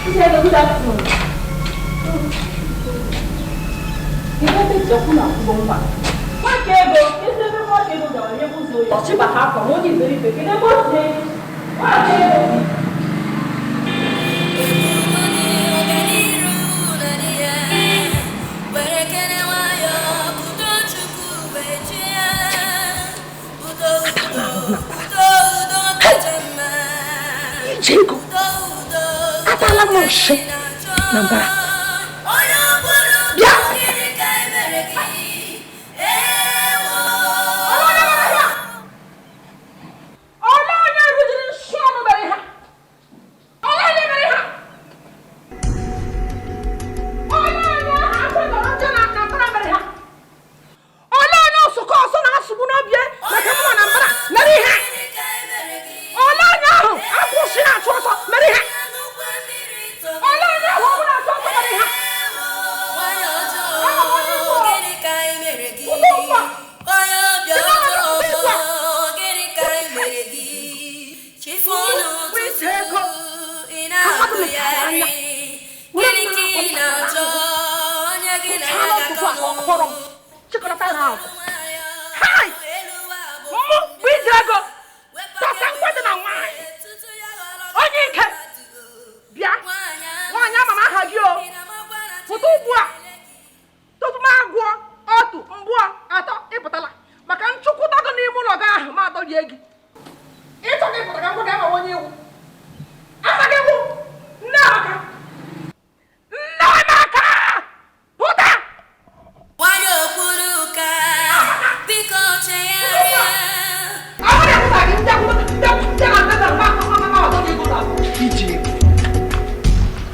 Good afternoon. Nwaka ego, isi ebe nwaka ego gara nye ụzọ ya. Ọchịba ha akwa ma onye iberibe, kedu ebe o si eri? Nwaka ego. Ijego, atala m nshi na mbara. Bịa!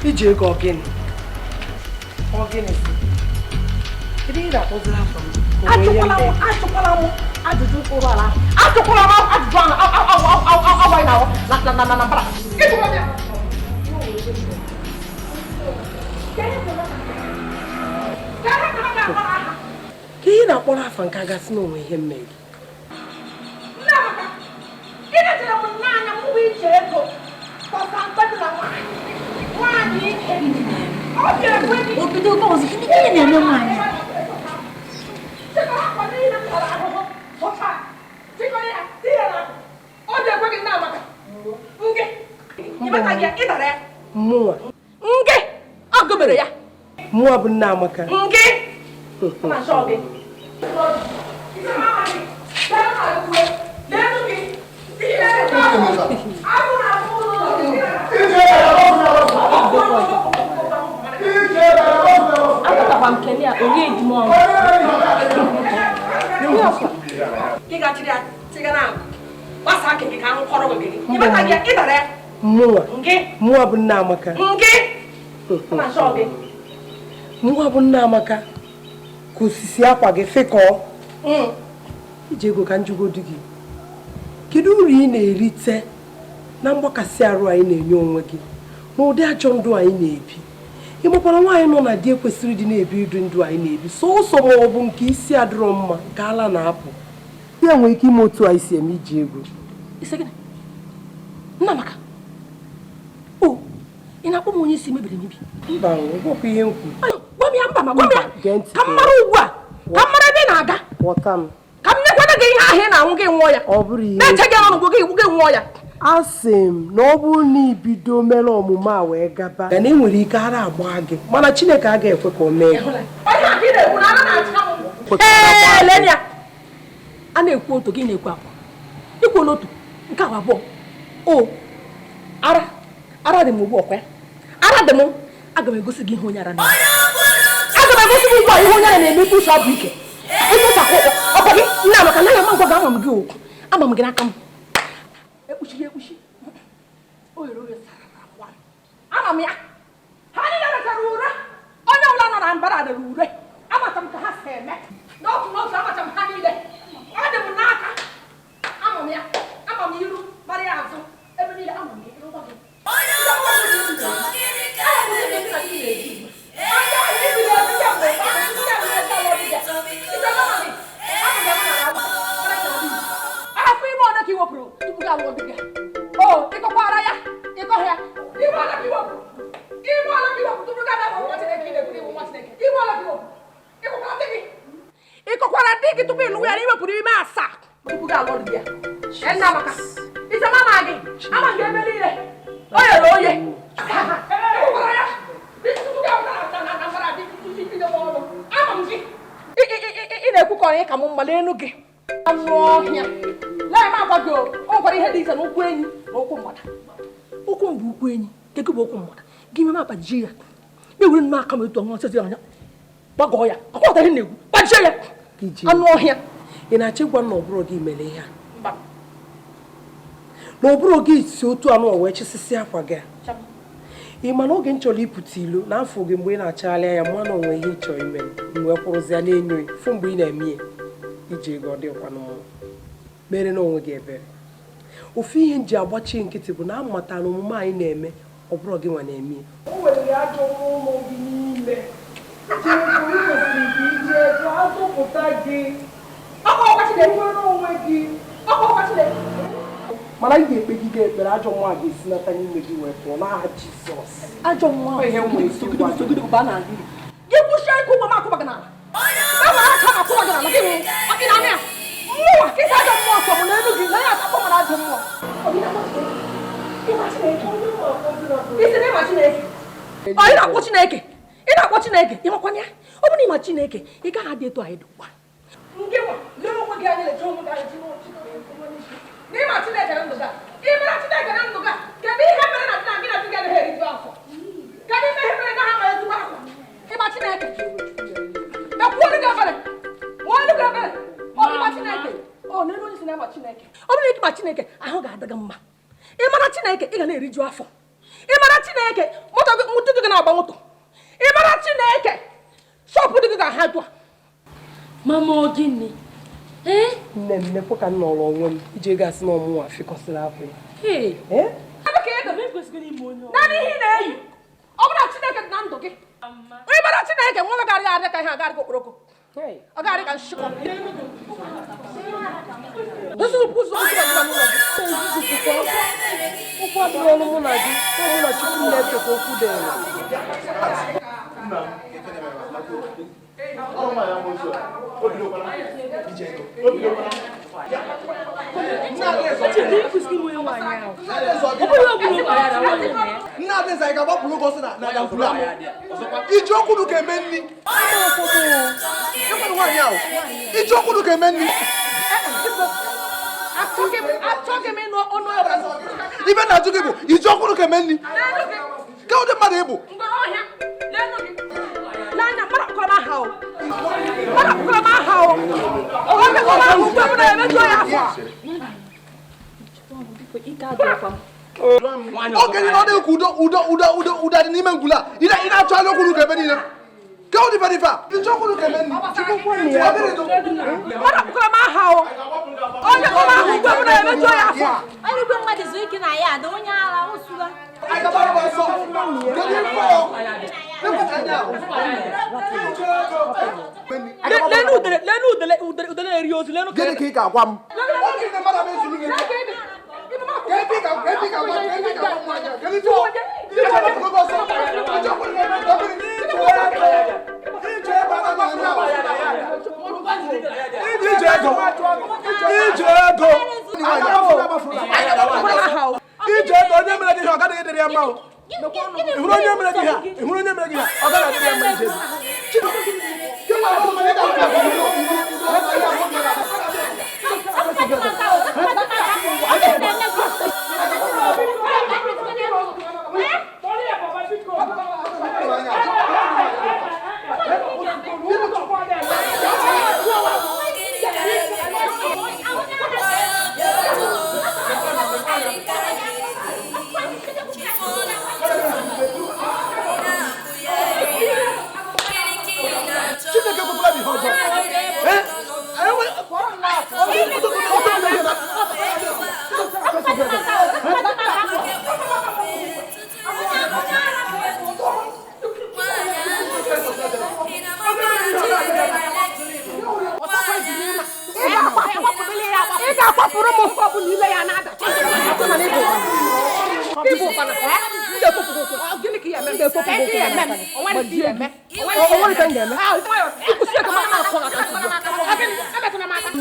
Iji ego ogini? Ogini. Kedu ihe na-akpọziri afọ m? Achụkwala m ajụjụ ụrụ ala. Achụkwala m ajụjụ ahụ awaghị na na na mbara. Ịchụkwala m ya. Ka ihe na-akpọrọ afọ nke agasị na onwe ihe mmeri. Nneamaka, ị na-echere m n'anya m bụ ije ego. Kọsa mkpebi na nwaanyị. Obido ọzọ, gịnị na-eme nwaanyị? Mụnwa bụ Nneamaka. Mụnwa bụ Nneamaka. Mụnwa bụ Nneamaka ka osisi akwa gị fekọọ. Iji ego ka njụgodu gị. Kedu uru ị na-erite na mgbakasị arụ anyị na-enye onwe gị n'ụdị ajọ ndụ anyị na-ebi? Ị makwara nwaanyị nọ na di ekwesịrị ịdị na-ebi ụdị ndụ anyị na-ebi sọsọ ma ọ bụ nke isi adịrọ mma ka ala na-apụ. Ya nwere ike ime otu anyị si eme iji ego. Nneamaka, o ị na-akpọ m onye isi mebiri emebi? Mba, gwakwa ihe m kwuru. Gwa m ya mba ma gwa m ya ka m mara ugbu a, ka m mara ebe ị na-aga. Ghọta m. Ka m nyekwara gị ihe ahụ ị na-anwụ gị nwụọ ya. Ọ bụrụ ihe. Na-eche gị ọnụ gị gị nwụọ ya. A sị m na ọ bụrụ na ibido mere omume a wee gaba na enwere ike ara agba gị mana Chineke agaghị ekwe ka o mee gị. Ee, lee ya. A na-ekwu otu gị na-ekwu abụọ. Ikwuola otu, nke ahụ abụọ. O ara ara dị m ugbu ọkwa ya. Ara dị m, aga m egosi gị ihe onye ara na-eme. Aga m egosi gị ugbu a ihe onye ara na-eme ibu ụzọ abụ ike. Ịtụchapụ ọkwa gị, Nneamaka, naghị ama ngwa gị ama m gị okwu. Ama m gị n'aka m. Ekpuchiri ekpuchi. O ghere oghe sara akwa. Ama m ya. Ha niile rechara ure. Onye ọbụla nọ na mbara rere ure. Amata m ka ha si eme. N'otu n'otu amata m ha niile. Ọ dị m n'aka. Ama m ya. Ama m iru mara ya azụ. Ebe niile ama m ya. Afọ ime ole ka i wepụrụ tupu gị alụọ di gị? O, ịkọkwara ya, ịkọghị ya. Ime ole ka i wepụrụ? di gị tupu ịlụ ya na iwepụrụ ime asaa tupu gị alụọ di ya. Nna Amaka, ise mama gị, ama gị ebe niile. O yere oye. Ị na-ekwu ka onye ka m mma n'elu gị. Anụ ọhịa. Lee m agwa gị o nwekwara ihe dị iche na ụkwụ enyi na ụkwụ mgbada. Ụkwụ m bụ ụkwụ enyi, nke gị bụ ụkwụ mgbada. Gị mee m akpajie ya. Mewere m aka m etu ọnwa ọsịsị anya. Gbagọọ ya. Akwọta ihe na-egwu. Gbajie ya. Anụ ọhịa. Ị na-achọ ịgwa m na ọ bụrụ gị mere ihe a? Na ọ bụrụ gị si otu anụ wee chịsịsị akwa gị a? Ị ma na oge m chọrọ ịpụta ilo n'afọ gị mgbe ị na-achagharị anya mma na onwe ihe ị chọrọ ime m wee kwụrụzịa n'enyo fụ mgbe ị na-eme ya iji ego ọ dịkwa n'ụwa mere na onwe gị ebere. Ofu ihe m ji agbachi nkịtị bụ na amata na omume anyị na-eme ọ bụrụ gị nwa na-eme ya. O nwere ajọ ụlọ gị n'ime. Ije ego azụpụta gị. Nwere onwe gị. Mana ị ga-ekpegide ekpere ajọ mmụọ a ga-esinata n'ime gị wee pụọ n'aha Jizọs. Ajọ mmụọ gị kwụsịa ike ụgbọ m akwụba gị n'ala. Enwere aka m akwụba gị n'ala gị nwụ. Ị na-anụ ya? Mmụọ ka isi ajọ mmụọ sọ m n'elu gị na ya akpọ m na ajọ mmụọ. Isi na ịma Chineke. Ọ ị na-akpọ Chineke. Ị na-akpọ Chineke. Ị makwana ya? Ọ bụrụ na ịma Chineke, ị gaghị adị etu anyị dị ugbu a. Ngị nwa, lee onwe gị anya, lechaa onwe gị anya, n'ịma Chineke na ndụ gị a. Ị mara Chineke na ndụ gị a, kedu ihe mere na di na gị na di gị anaghị eriju afọ? Kedu ihe mere na ha nwere ezigbo akwa? Ịma Chineke. Mekwuo gị ebere. Nwee gị ebere. Ọ bụ ịma Chineke. Ọ n'elu onye si na ịma Chineke. Ọ bụrụ na ịma Chineke, ahụ ga-adị gị mma. Ị mara Chineke, ị ga na-eriju afọ. Ị mara Chineke, moto gị na-agba moto. Ị mara Chineke, shọpụ dị gị ga-aha etu a. Mama ọ gịnị? Nne m nekwe ka m nọrọ onwe m iji ego asị na ọmụnwa fịkọsịrị akwa ya. Naanị ihe ị na-eyi ọ bụrụ na Chineke dị na ndụ gị. Onye mara Chineke nwa gị garị arị ka ihe agarị ka okporoko. Ọ garị ka nshịkọ. Okwu adịrị ọnụ mụ na gị, ọ mụ na Chukwu na-efe ka okwu dịrị. Nna Adaeze anyị ga-agbapụrụ oge ọsọ na ngwuru a. Iji okwu ka eme nri. Nwaanyị ahụ. Iji okwu ka eme nri. Ibe na-ajụ gị bụ iji okwu ka eme nri. Ka ụdị mmadụ ị bụ. Okenye na ọ dịghị ka udo udo udo udo dị n'ime ngwuru a. Ị na-achọ anya okwu ka ebe niile. Ka ụdị ife dị ife a. Iji okwu ka eme nri. Gịnị ka ị ga-agwa m? Ije ego onye mere gị ihe ọ gaghị dịrị ya mma o. Ị hụrụ onye mere gị ha? Ị hụrụ onye mere gị ha? Ọ gaghị adịrị ya mma ije ego.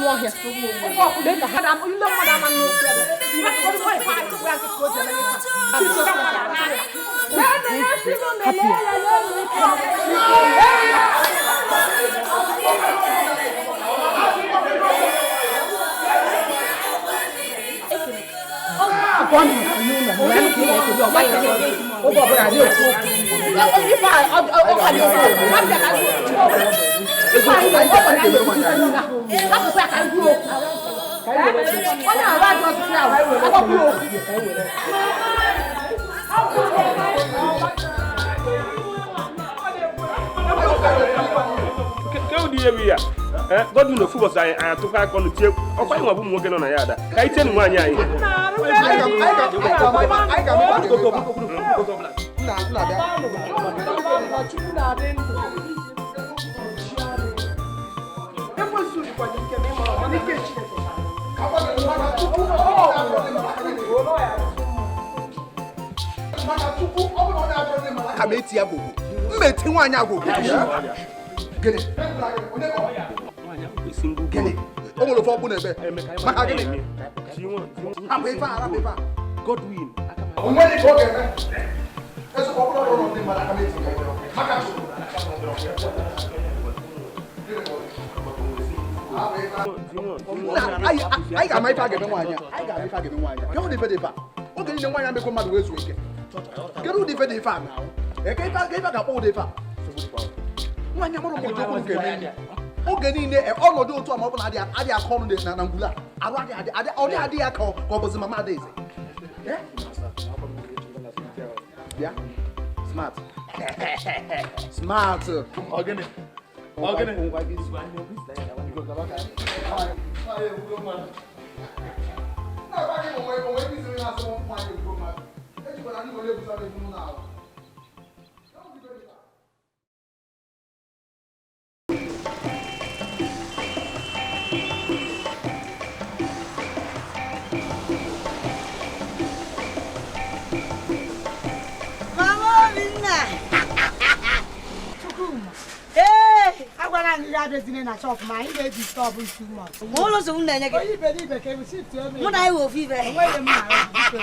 Anụ ọhịa. Ofe ọkụ lee ka ha na ndị mmadụ ama nnukwu ebe. Godwin ofu ụbọchị anyị atụkọ aka ọnụ tie ọkwa anyị nwa bụ ụmụ nwoke nọ na ya ada ka anyị tienụ nwaanyị anyị. Ka m eti ya gwogwo mma eti nwaanyị agwogwo. Gịnị? Gịnị? O nwere ofe ọkpụ n'ebe. Maka gịnị? Hapụ ife a, hapụ ife a. Godwin. O nwere ike ọ ga-eme. Ezigbo ọ bụrụ ọrụ ndị mmadụ aka m eti ya. Maka Chukwu. Anyị ga-ama ife a ga-eme nwaanyị a. Anyị ga-ama ife a ga-eme nwaanyị a. Kedu ụdị ife dị ife a? Oge niile nwaanyị amekwa mmadụ wee zuo ike. Kedu ụdị ife dị ife a na? Eke ife a ga-akpọ ụdị ife a. Nwaanyị amara ụmụ ojokwu nke eme oge niile ọnọdụ otu a ma ọ bụ na adịghị aka ọnụ na ngwulu a arụ ọ dị adịghị aka ka ọ bụzi mama adaeze. Bịa smart smart Ogene ogene Na shop ma anyị na-edistọbụ too much. Ụlọ nsogbu na-enye gị. Onye iberibe ka ebu shift ome. Mụ na anyị wụ ofu ibe. Enweghị m ahụ.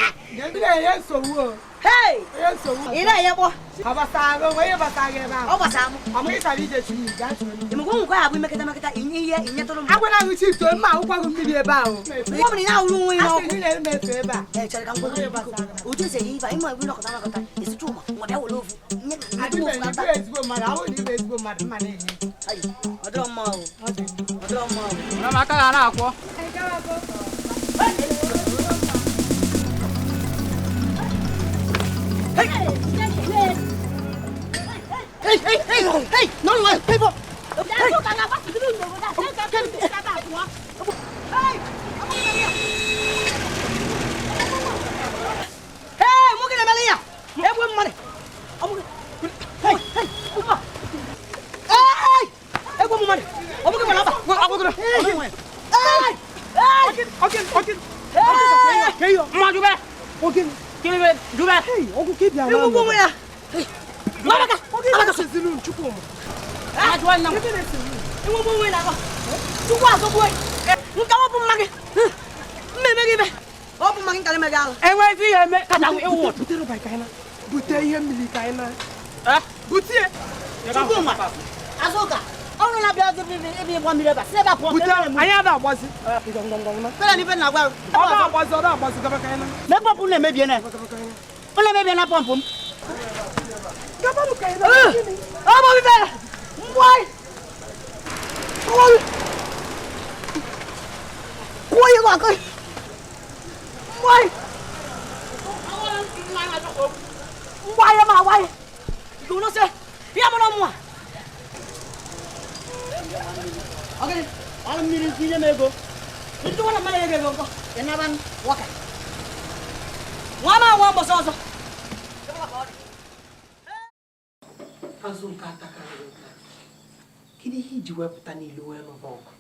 Ndị na-enye nsogbu o. Hey! Onye nsogbu. Ị na-enye kpọ. Ọ gbasara gị onwe ihe gbasara gị ebe ahụ. Ọ gbasara m. Ọ mụ ịchọrọ ije churu ije achụrụ. Ịmụkwa nkwa ya bụ imekọta mekọta inye ihe inyetụrụ m. Agwara gị shift ome ma akwụkwọ gị mmiri ebe ahụ. Mgbe ọ bụla ị na-awụrụ onwe ya Asị n'ọkụ. gị na-eme efe ebe a. Ee, chere ka m gwa gị biko. Otu esi enye ife a, ịma ebu nọkọta nọkọta, esicha ụma, nwa bịa were ofu. Nye Adịbeghị m ofu ịbụ ka ezigbo mmadụ, ahụ na ịbụ ezigbo mmadụ mma na-enye. Ayi, ọ dịrọ mma o. Ọ dị mma. Ọ dịrọ mma o. Aka ga na-akwọ. Hey, hey, hey, hey, no, no, hey, hey. Hey, mụ gị na-emele ya. Egbu mmadụ. Ọ bụ Hey, hey, ụmụ. Hey! Egbu mmadụ. Ọ bụ gị nwere ọba. Ọ bụ gị. Hey! Hey! Ogene, ogene. Hey! Mma jube. Ogene. Kiri jube. Hey, ọgwụ ka ị bịara. Igbu onwe ya. Amaka, Ogene Amaka. seziri Chukwuma. Ajụwa nna m. Ogene seziri. Igbu onwe ya na-agba. Chukwu azọgbuo ya. Nke ọ bụ mma gị. Mmemme gị ibe. Ọ bụ mma gị nkarị mega alụ. Enwe ife ihe eme kacha ewu ọtụ. Bute rọba ka anyị na. Bute ihe mmiri ka anyị na. Eh? Bute. Chukwuma, Azụka, ọ bụrụ na bịa ebe ịgba mmiri ebe a, si ebe a pụọ. Bute anyị ada agbazi. Fela n'ife na-agwa gị. Ọ na-agbazi, ọ na-agbazi gaba ka anyị na. Mee pọmpụ m na-emebie na. Gaba ka anyị na. Ọ na-emebie na pọmpụ m. Gaba ka anyị na. Ọ bụ ife mgbọị. Kwụọ ihe akụ. Mgbọị. Mgbọị ma agwa ya. Ike sị, ya mụrụ mụa. Ọgịnị, ọrụ mmiri ntinye m ego. Ndị nwa na mmadụ ego ego nkọ, ị naba nwaka. Nwa ma nwa mbọsị ọzọ. Azụ nke atakarịrị ụta. Kedu ihe iji wepụta n'ilu wee nụba ọgụ?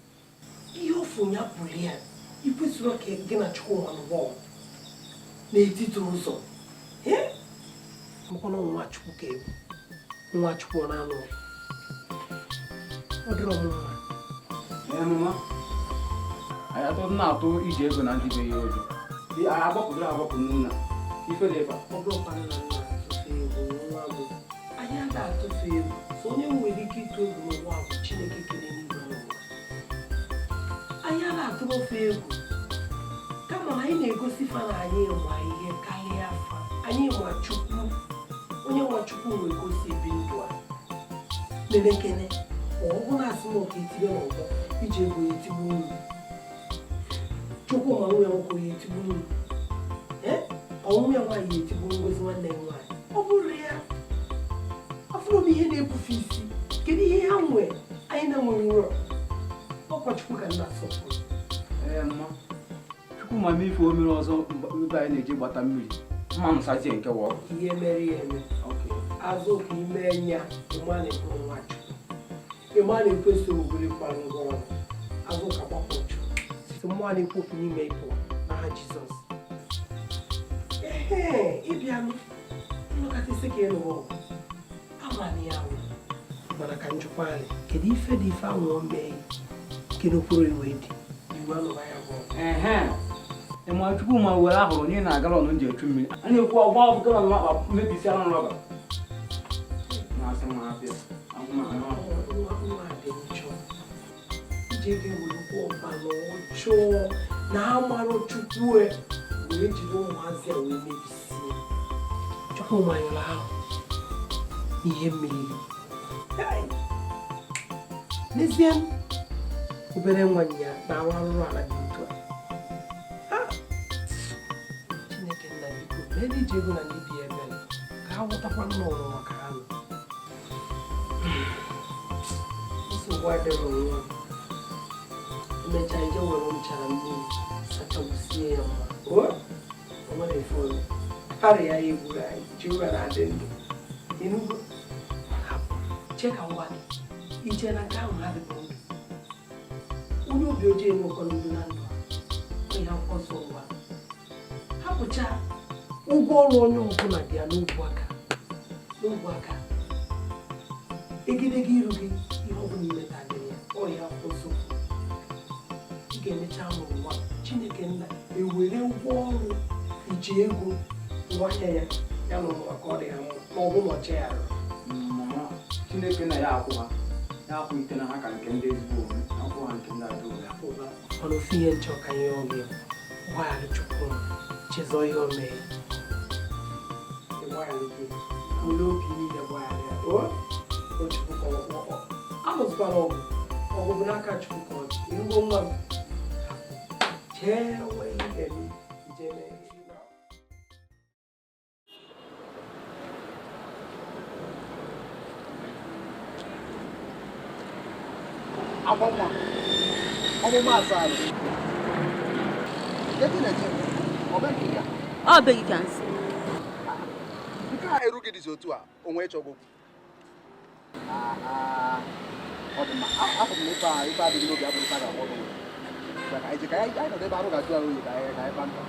Ihe ofu ya pụrụ ya, i kwesịrị ka gị na Chukwuma nụba ọgụ n'etiti ụzọ. Mkpọrọ nwa Chukwu ka ebu. Nwa Chukwu ọ na-anụ ọgụ. Ọ dịrọ m mma. Ee, mama. Anyị atụ na-atụ ije ego na ndị be ya ụjọ. Anyị agbapụdoro agbapụ n'ụlọ ife dị ebe a. Ọ bụrụkwanụ na nna atụfu egwu nwa bụ anyị agaghị atụfu egwu. So onye nwere ike ịtụ egwu n'ụwa bụ Chineke kere n'igwe n'ụwa. Anyị a na-atụrụ ofe egwu, kama anyị na-egosi fa na anyị nwa ihe karịa fa. Anyị nwa Chukwu, onye nwa Chukwu nwere ka o si ebi ndụ a. Nenekene ọ bụ na asị na ọka etinye n'ọgbọ iji ego ya etigbu unu. Chukwu ma nwa ya nwoke ya etigbu unu. Ọnwụ ya nwaanyị etigbu Ngozi nwanne ya nwaanyị. Ọ bụrụ ya, afụrụ m ihe na-ebufe isi. Kedu ihe ha nwee anyị na-enweghị ụrọ? Ọkwa Chukwu ka nna asọpụrụ. Ee, mma Chukwu ma m ife o mere ọzọ ebe anyị na-eji gbata mmiri mma m sazie nke wọ. Ihe mere ya eme. Azụ ka ime nya ịma na-ekwe nwa Chukwu. Ịma na-ekwesị obere kwara ngwa ọrụ. Azụ ka gbapụ Chukwu. Site mmụọ na-ekwu okwu n'ime ịpụ n'aha Jizọs. Ee, ịbịanụ nlọkata isi ka ị nụrụ ọgụ amalị ya nwụ. Mana ka njikwa anyị, kedu ife dị ife anwụ o mee nke n'okpuru iwe dị iwe anụba ya bụ ọgụ? Ịma Chukwu ma were ahụrụ onye na galọn ji echu mmiri a na-ekwu ọgba ọbụ galọn akpa mebisi anụ rọba na-asị m abịa nwa dị njọ iji ego ewerukwa ọbala ọjọọ na amarụ Chukwu wee jiri ụmụazị a wee mebisie. Chukwu manyụrụ ahụ n'ihe mmiri. N'ezie obere nwa ya na-arụ arụrụ ala dị otu a. Chineke nna biko mee ndị ji ego na ndị bi ebere ka ha ghọtakwa n'ọnwụnwa ka ha nọ. Nsogbu adịrọ nwa m. Emechaa ije were nchara mmiri sachawụsie ya mma. O nwere ife ọzọ. Karịa ya egburu anyị, Jehova na-adị ndụ. Enugo hapụ chee ka ngwa gị ije na nke ahụ ha dịbụ ndụ. Onye obi ojii enwekwa ndụ na ndụ a. Onye akwụkwọ nsọ ngwa hapụcha ụgwọ ọrụ onye ọbụla dị ya n'ogbu aka n'ogbu aka. Egedege iru gị ihe ọbụla imeta dịrị ya. Ọrịa akwụkwọ nsọ ị ga-emecha n'ụwa Chineke nna ewere ụgwọ ọrụ iji ego ngwaahịa ya ya na ụwa ka ọ dị ha mma ma ọ bụ na ọ chegharịrị. Mama Chineke na ya akwụ ha ya akwụ ite na ha ka nke ndị ezigbo omume akwụ ha nke ndị ajọ omume. Mana ofu ihe nchọ ka ihe ọ ga-ebu gbaghara Chukwu chezọ ihe o mee. Ịgbaghara gị were obi niile gbaghara ya. O Chukwu ka ọ amụzikwala ọgwụ ọgwụ bụ n'aka Chukwu ka ọ dị. Ịrụgo nwa m chee onwe ihe ga-eme ije mee. Akwa nwa ọmụma asaa Ọ be gị ka nsị. Nke a erughị dịzi otu a onwe ịchọgbu. Ọ dị mma, afọ m na ife a ife adịghị n'obi abụrụ ife a ga-agwọ n'ụlọ. Ka anyị ka anyị nọdụ ebe arụ ga-ajụ arụ oyi ka anyị kpa nta.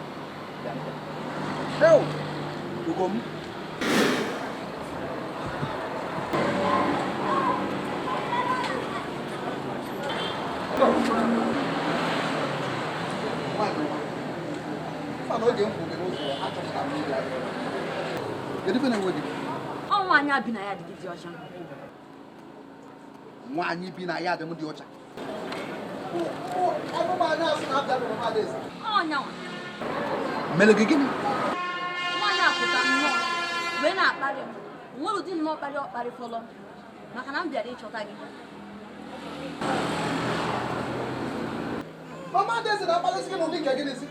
Eo! Ugo m. Nwaanyị a bi na ya dị gị ọcha. Nwaanyị bi na ya dị m dị ọcha. Mere gị gịnị? Nwaanyị apụta nnọọ wee na-akparị m. Nwere ụdị nnọọ kparị ọkparị fọlọ maka na m bịara ịchọta gị. Mama Adaeze na-akparịsị gị n'ụdị nke gịnịzi?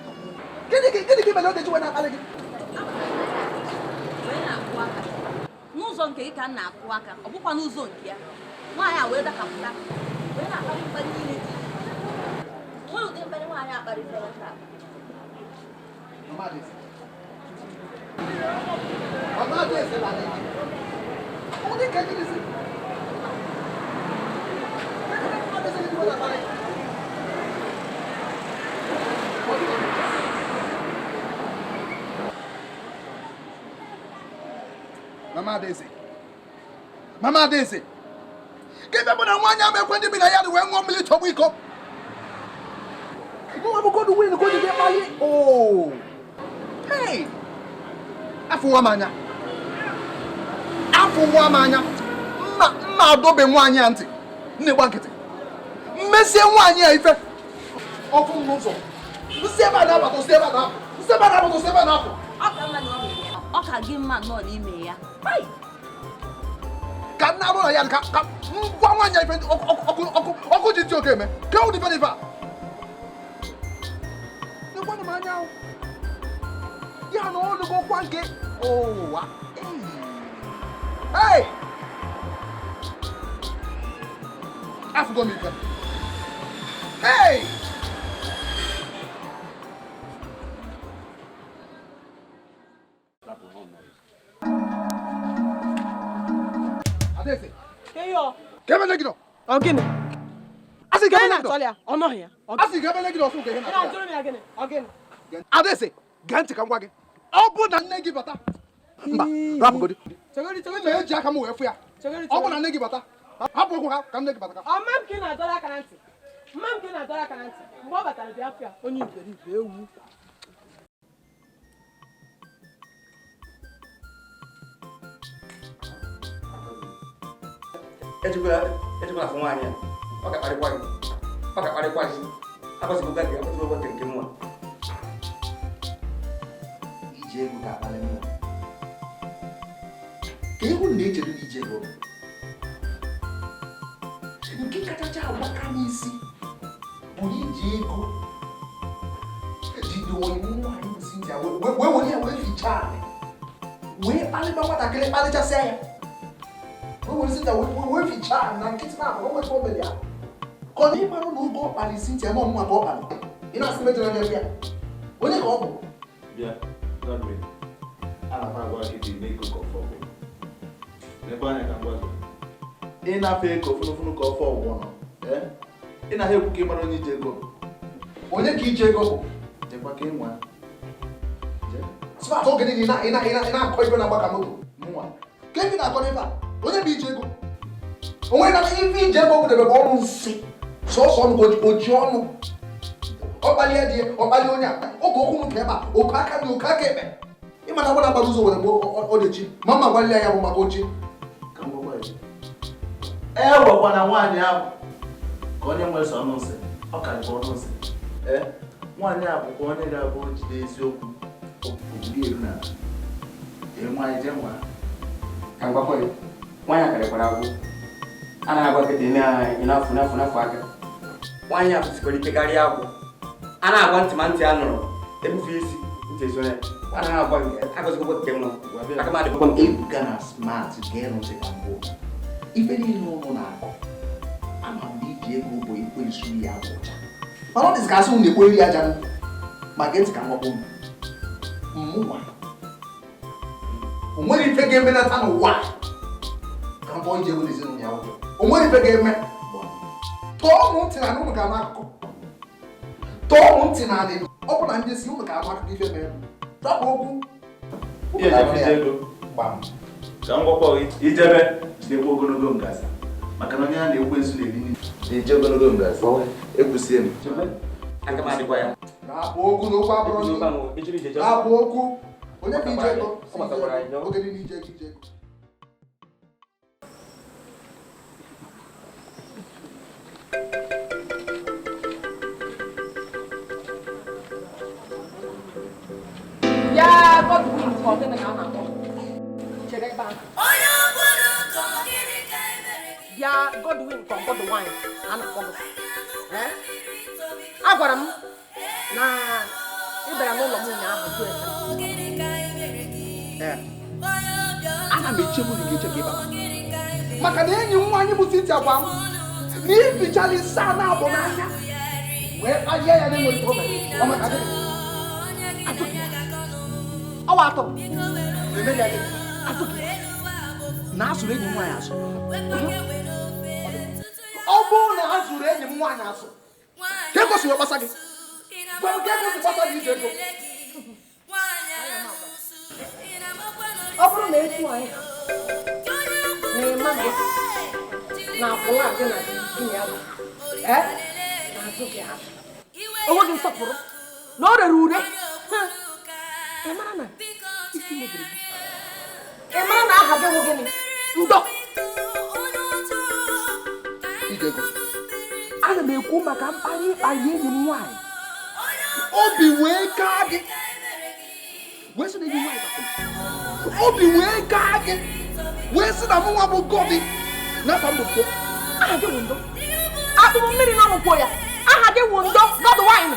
Gịnị ka imere oge ji wee na-akparị gị? Wee na-akụ aka. N'ụzọ nke gị ka m na-akụ aka, ọ bụkwa n'ụzọ nke ya. Nwaanyị a wee dakapụta wee na-akparị mkparị niile dị iche. Nwere ụdị mkparị nwaanyị akparị fọrọ taa. Mama Adaeze. Mama Adaeze na-adị gị. Ụdị nke gịnịzi? Mama Adaeze na-eji wee na-akparị gị. Mama Adaeze. Mama Adaeze. Ka ebe bụ na nwaanyị ama ekwe ndị bi na ya dị wee ṅụọ mmiri tọgbọ iko. Mụnwa bụ Godwin ka o ji bịa kpalie. Oo! Hey! Afụwa m anya. Afụwa m anya. Mma adobe nwaanyị a ntị. Nne gba nkịtị. Mmesie nwaanyị a ife. Ọfụ m n'ụzọ. Nsị ebe a na-abata, nsị ebe a na-apụ. Nsị ebe a na-abata, nsị ebe a na-apụ. Ọ ka gị mma nọ n'ime ya. Ka nna arụ na ya ka ngwa nwaanyị ife ọkụ ji ntị oke eme. Ka ụdị ife dị ife a. Nekwanụ m anya ahụ. Ya na ọ dịgo kwa nke ụwa. Hey! Afụgo m ife. Hey! Adaeze. Eyo. Ka ebe gị nọ? Ọ gịnị? Asị ka ebe gị nọ? Ọ nọghị ya. Asị ka ebe gị nọ ọsụ ka ihe na-atụ ya. Ọ gịnị? Adaeze, gee ntị ka m gwa gị. Ọ bụ na nne gị bata. Mba, rapụgodi. Chegodi. Eji aka m wee fụ ya. Ọ bụ na nne gị bata. Hapụ okwu ha ka nne gị bata. Ọ mma m ka ị na-adọrọ aka na ntị. Mma m ka ị na-adọrọ aka na ntị. Mgbe ọ batara bịa fụ ya, onye iberibe ewu. Ejikwala afụ nwaanyị a. Ọ ga-akparịkwa gị. Ọ ga-akparịkwa gị. Agọzigokwa gị, agọzigokwa gị nke mụnwa. Ije ego ga-akpali mmụọ. Ka ịhụ na echere na ije ego nke kachacha agbaka n'isi bụ na iji ego jide onye nwaanyị bụ Cynthia wee were ya wee fichaa anị wee kpalịba nwatakịrị kpalịchasịa ya wee were Cynthia wee fichaa anị na nkịtị na abụ nweta obere ya ka ọ na ịmarụ na oge ọ kpalị Cynthia ma ọmụma ka ọ kpalị ị na-asị mejọrọ ya bịa onye ka ọ bụ. Bịa, Godwin, ana m agwa gị dị n'ego ka ọfọ bụ. Lekwa anya ka m gwa gị. Ị na-afe ego funufunu ka ọfọ ọgwụ nọ. Ị na-ahịa ekwu ka ị mara onye ije ego. Onye ka ije ego bụ? Jekwa ka ị nwa. Smart oge niile ị na-akọ ibe na-agba ka moto. Mụnwa. Ka ebe na-akọ n'ebe a, onye bụ ije ego? O nwere na ife ije ego bụ debe ọnụ nsị. Sọsọ ọnụ ka o ji ọnụ. Ọkpali dị ọkpali onye a oge okwu nke ebe a oke aka dị oke aka ekpe ịma na gbara ụzọ nwere mgbe ọ dị ma mma gbalịa ya bụ maka oche. E wekwana nwaanyị ahụ ka onye nwere sọ ọnụ nsị ọ karịkwa ọnụ nsị. Ee, nwaanyị a bụkwa onye ga-abụ jide eziokwu ogburi eru n'ala. Ee, nwaanyị jee nwa. Ka m gwakwa gị, nwaanyị a karịkwara agwụ. A na-agwa gị ị na-afụ n'afụ aka. Nwaanyị a kwụsịkwara ike karịa agwụ. A na-agwa ntị ma ntị a nụrụ ebufe isi ntị ezo ya. A na-agwa gị agọzigokwa nke nwa. Aka m adịkwa m. Ebuka na Smart ga-erụzi ka mbụ. Ife niile ụnụ na-akọ ama m na iji ego bụ ekwensu ya bụ ọcha mana ọ dịzị ka asị m na-ekpo eri aja m ma gee ntị ka m gwakwa unu mụnwa o nwere ife ga-emenata n'ụwa ka mbọ iji ego n'ezinụlọ ya ụjọ o nwere ife ga-eme. Tọọ m ntị na ụnụ ga-ama akụkọ. Tọọ m ntị na anị ọ bụ na ndị si ụnụ ga-ama akụkọ ife mere rapụ okwu. Ka m gwakwa gị ijebe jidekwa ogologo ngazi maka na onye a na-ekwu ezu na-eri nri na-eji ogologo ngazi ekwusie m. Aga m adịkwa ya. Rapụ okwu na okwu abụrụ rapụ okwu onye bụ ije ego oge niile ije ego ije ego. Ya Godwin ka ọ gịnị ka a na-akpọ? Chere ebe ahụ. Bịa Godwin ka Godwin a na-akpọ gị. Agwara m na ị bịara n'ụlọ m ụnyaahụ jụọ ese. Ana m echegbu gị eche ka ị bata. Maka na enyi m nwaanyị bụ Cynthia gwa m na ibichala isi a na-abụ n'anya wee kpalie ya na-enweghị o mere. Ọ maka gịnị? Ọwa atọ. Na-eme ya gịnị? Na asụrụ enyi m nwaanyị asụ. Ọ bụrụ na a zụrụ enyi m nwaanyị asụ ka ego si wee gbasa gị. Gwa m ka ego si gbasa gị ije ego. Ọ bụrụ na etu anyị na ịma gị na akwụla gị na di ya bụ na-azụ gị azụ. Onweghị nsọpụrụ na o rere ure. Ị mara na isi mebiri gị. Ị mara na aha gị wụ gịnị? Ndo. Ijego. Ana m ekwu maka mkparị ịkparị enyi m nwaanyị. Obi wee kaa gị. Wee sị na enyi m nwaanyị bakwuru. Obi wee kaa gị. Wee sị na mụ nwa bụ Gọdi. N'afọ m bụ Ndo. Aha gị wụ Ndo. Akpụrụ mmiri na ọnụkwuo ya. Aha gị wụ Ndo Godwin.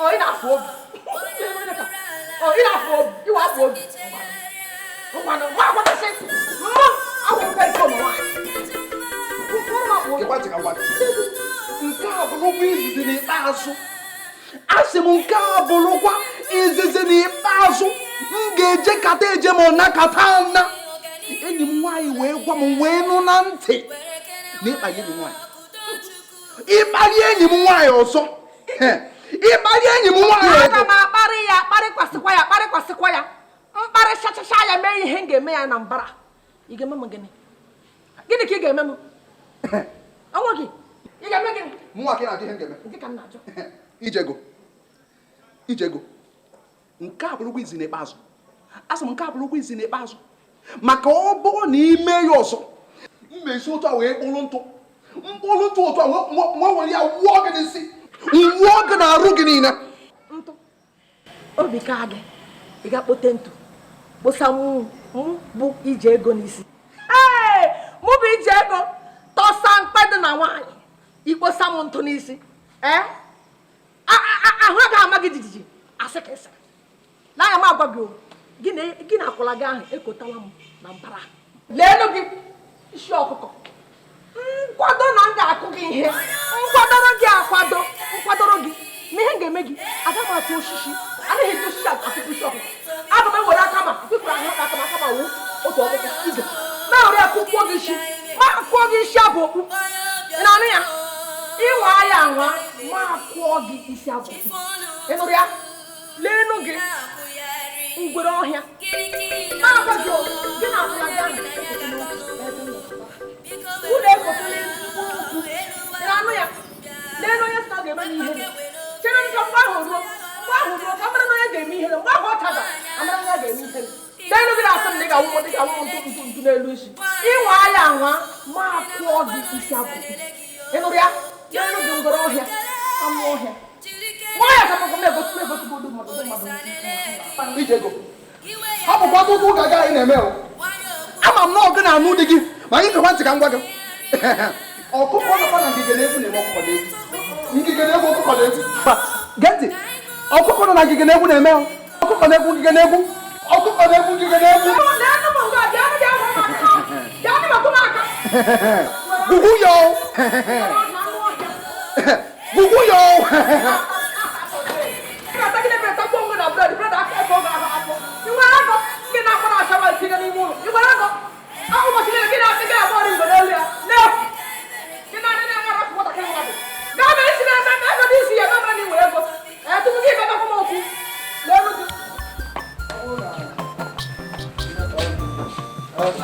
Ọ ị na-afụ obi. Ọ ị na-afụ obi. Iwe afụ obi. Ngwanụ, nwa akwụkwọ mma ahụ mpe nke ụmụ nwaanyị. Gekwa ntị ka m gwa gị. Nke a bụrụkwa izizi n'ikpeazụ. Asị m nke a bụrụkwa izizi n'ikpeazụ. M ga-eje kata eje ma ọ nakata ana. Enyi m nwaanyị wee gwa m wee nụ na ntị na ịkpali enyi m nwaanyị. Ịkpali enyi m nwaanyị ọzọ. Ịkpali enyi m nwaanyị Aga m akparị ya, kparịkwasịkwa ya, kparịkwasịkwa ya. Mkparị chachacha ya mee ihe m ga-eme ya na mbara. Ị ga-eme m gịnị? Gịnị ka ị ga-eme m? Ọnwụ gị. Ị ga-eme gịnị? Mụnwa ka ị na-ajụ ihe m ga-eme. Nke ka m na-ajụ. Ijego. Ijego. Nke a bụrụkwa izi n'ikpeazụ. Asị m nke a bụrụkwa izi n'ikpeazụ. Maka ọ bụrụ na ime ya ọzọ, m mesi otu a wee kpụrụ ntụ. Mkpụrụ ntụ otu a wee were ya wụọ gị n'isi. Wụọ gị n'arụ gị niile. Ntụ. Obi ka gị. Ị ga-akpote ntụ. Kposa mụ bụ ije ego n'isi. Ee, mụ bụ ije ego tọsa mkpe dị na nwaanyị. Ikposa m ntụ n'isi. Ee? Ahụ agaghị ama gị jijiji. Asị ka ịsị. N'anya m agwa gị o. Gị na akwụla gị ahụ ekotala m na mbara. Leelu gị isi ọkụkọ. Nkwado na m ga-akụ gị ihe. Nkwadoro gị akwado. Nkwadoro gị. Ma ihe m ga-eme gị, aga m atụ osisi. Anaghị eji osisi atụpụ isi ọkụkọ. Aga m ewere aka ma kwepụrụ ahụ aka ma aka ma wụ otu ọkụkọ ize. Ma were ya kụkwuo gị isi. Ma kụọ gị isi abụ okpu. Ị na-anụ ya? Ịnwa ya anwa, ma kụọ gị isi abụ okpu. Ị nụrụ ya? Leenu gị ngwere ọhịa. Ma agwa gị o, gị na akwụla gị ahụ ụlọ ekotela ezigbo okwu. Ị na-anụ ya? Leenu onye sị na ọ ga-eme m ihere. Chere nka mgbe ahụ ruo, mgbe ahụ ruo ka mara na onye ga-eme ihere. Mgbe ahụ ọ chaba, amara na onye ga-eme ihere. Leenu gị na-asị m na ị ga-awụ m, ị ga-awụ m ntụ ntụ ntụ n'elu isi. Ịnwa ya anwa, ma kụọ gị isi abụ. Ị nụrụ ya? Leenu gị ngwere ọhịa, anụ ọhịa. Nwa ya ka m na-egosi na-egosi mmadụ mmadụ. Ijego. Ọ bụkwa ọtụtụ ụka gị anyị na-eme o. Ama m na ọgụ na-anụ di gị, ma anyị gekwa ntị ka m gwa gị. Ọkụkọ nọkwa na ngige na-egwu na-eme ọkụkọ na-egwu. Ngige na-egwu ọkụkọ na-egwu. Gee ntị. Ọkụkọ nọ na ngige na-egwu na-eme o. Ọkụkọ na-egwu ngige na-egwu. Ọkụkọ na-egwu ngige na-egwu. Leenu m nga, bịanụ bịa hụ m aka. Bịanụ metụ m aka. Gwugwu ya o. Gwugwu ya o.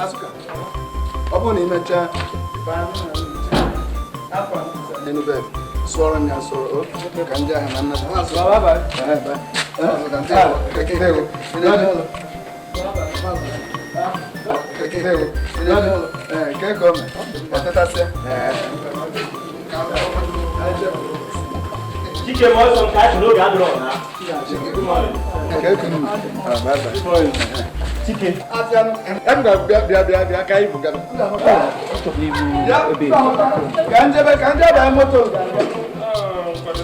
Azuka, ọ bụrụ na ị mechaa n'elu bed sụọrọ m ya sụọrọ ka ndị ahụ na nnata. Chike ma ọsọ nke achị n'oge adịrọ na. Chike. Bịa bịa bịa ka anyị bugara. Ka njebe moto.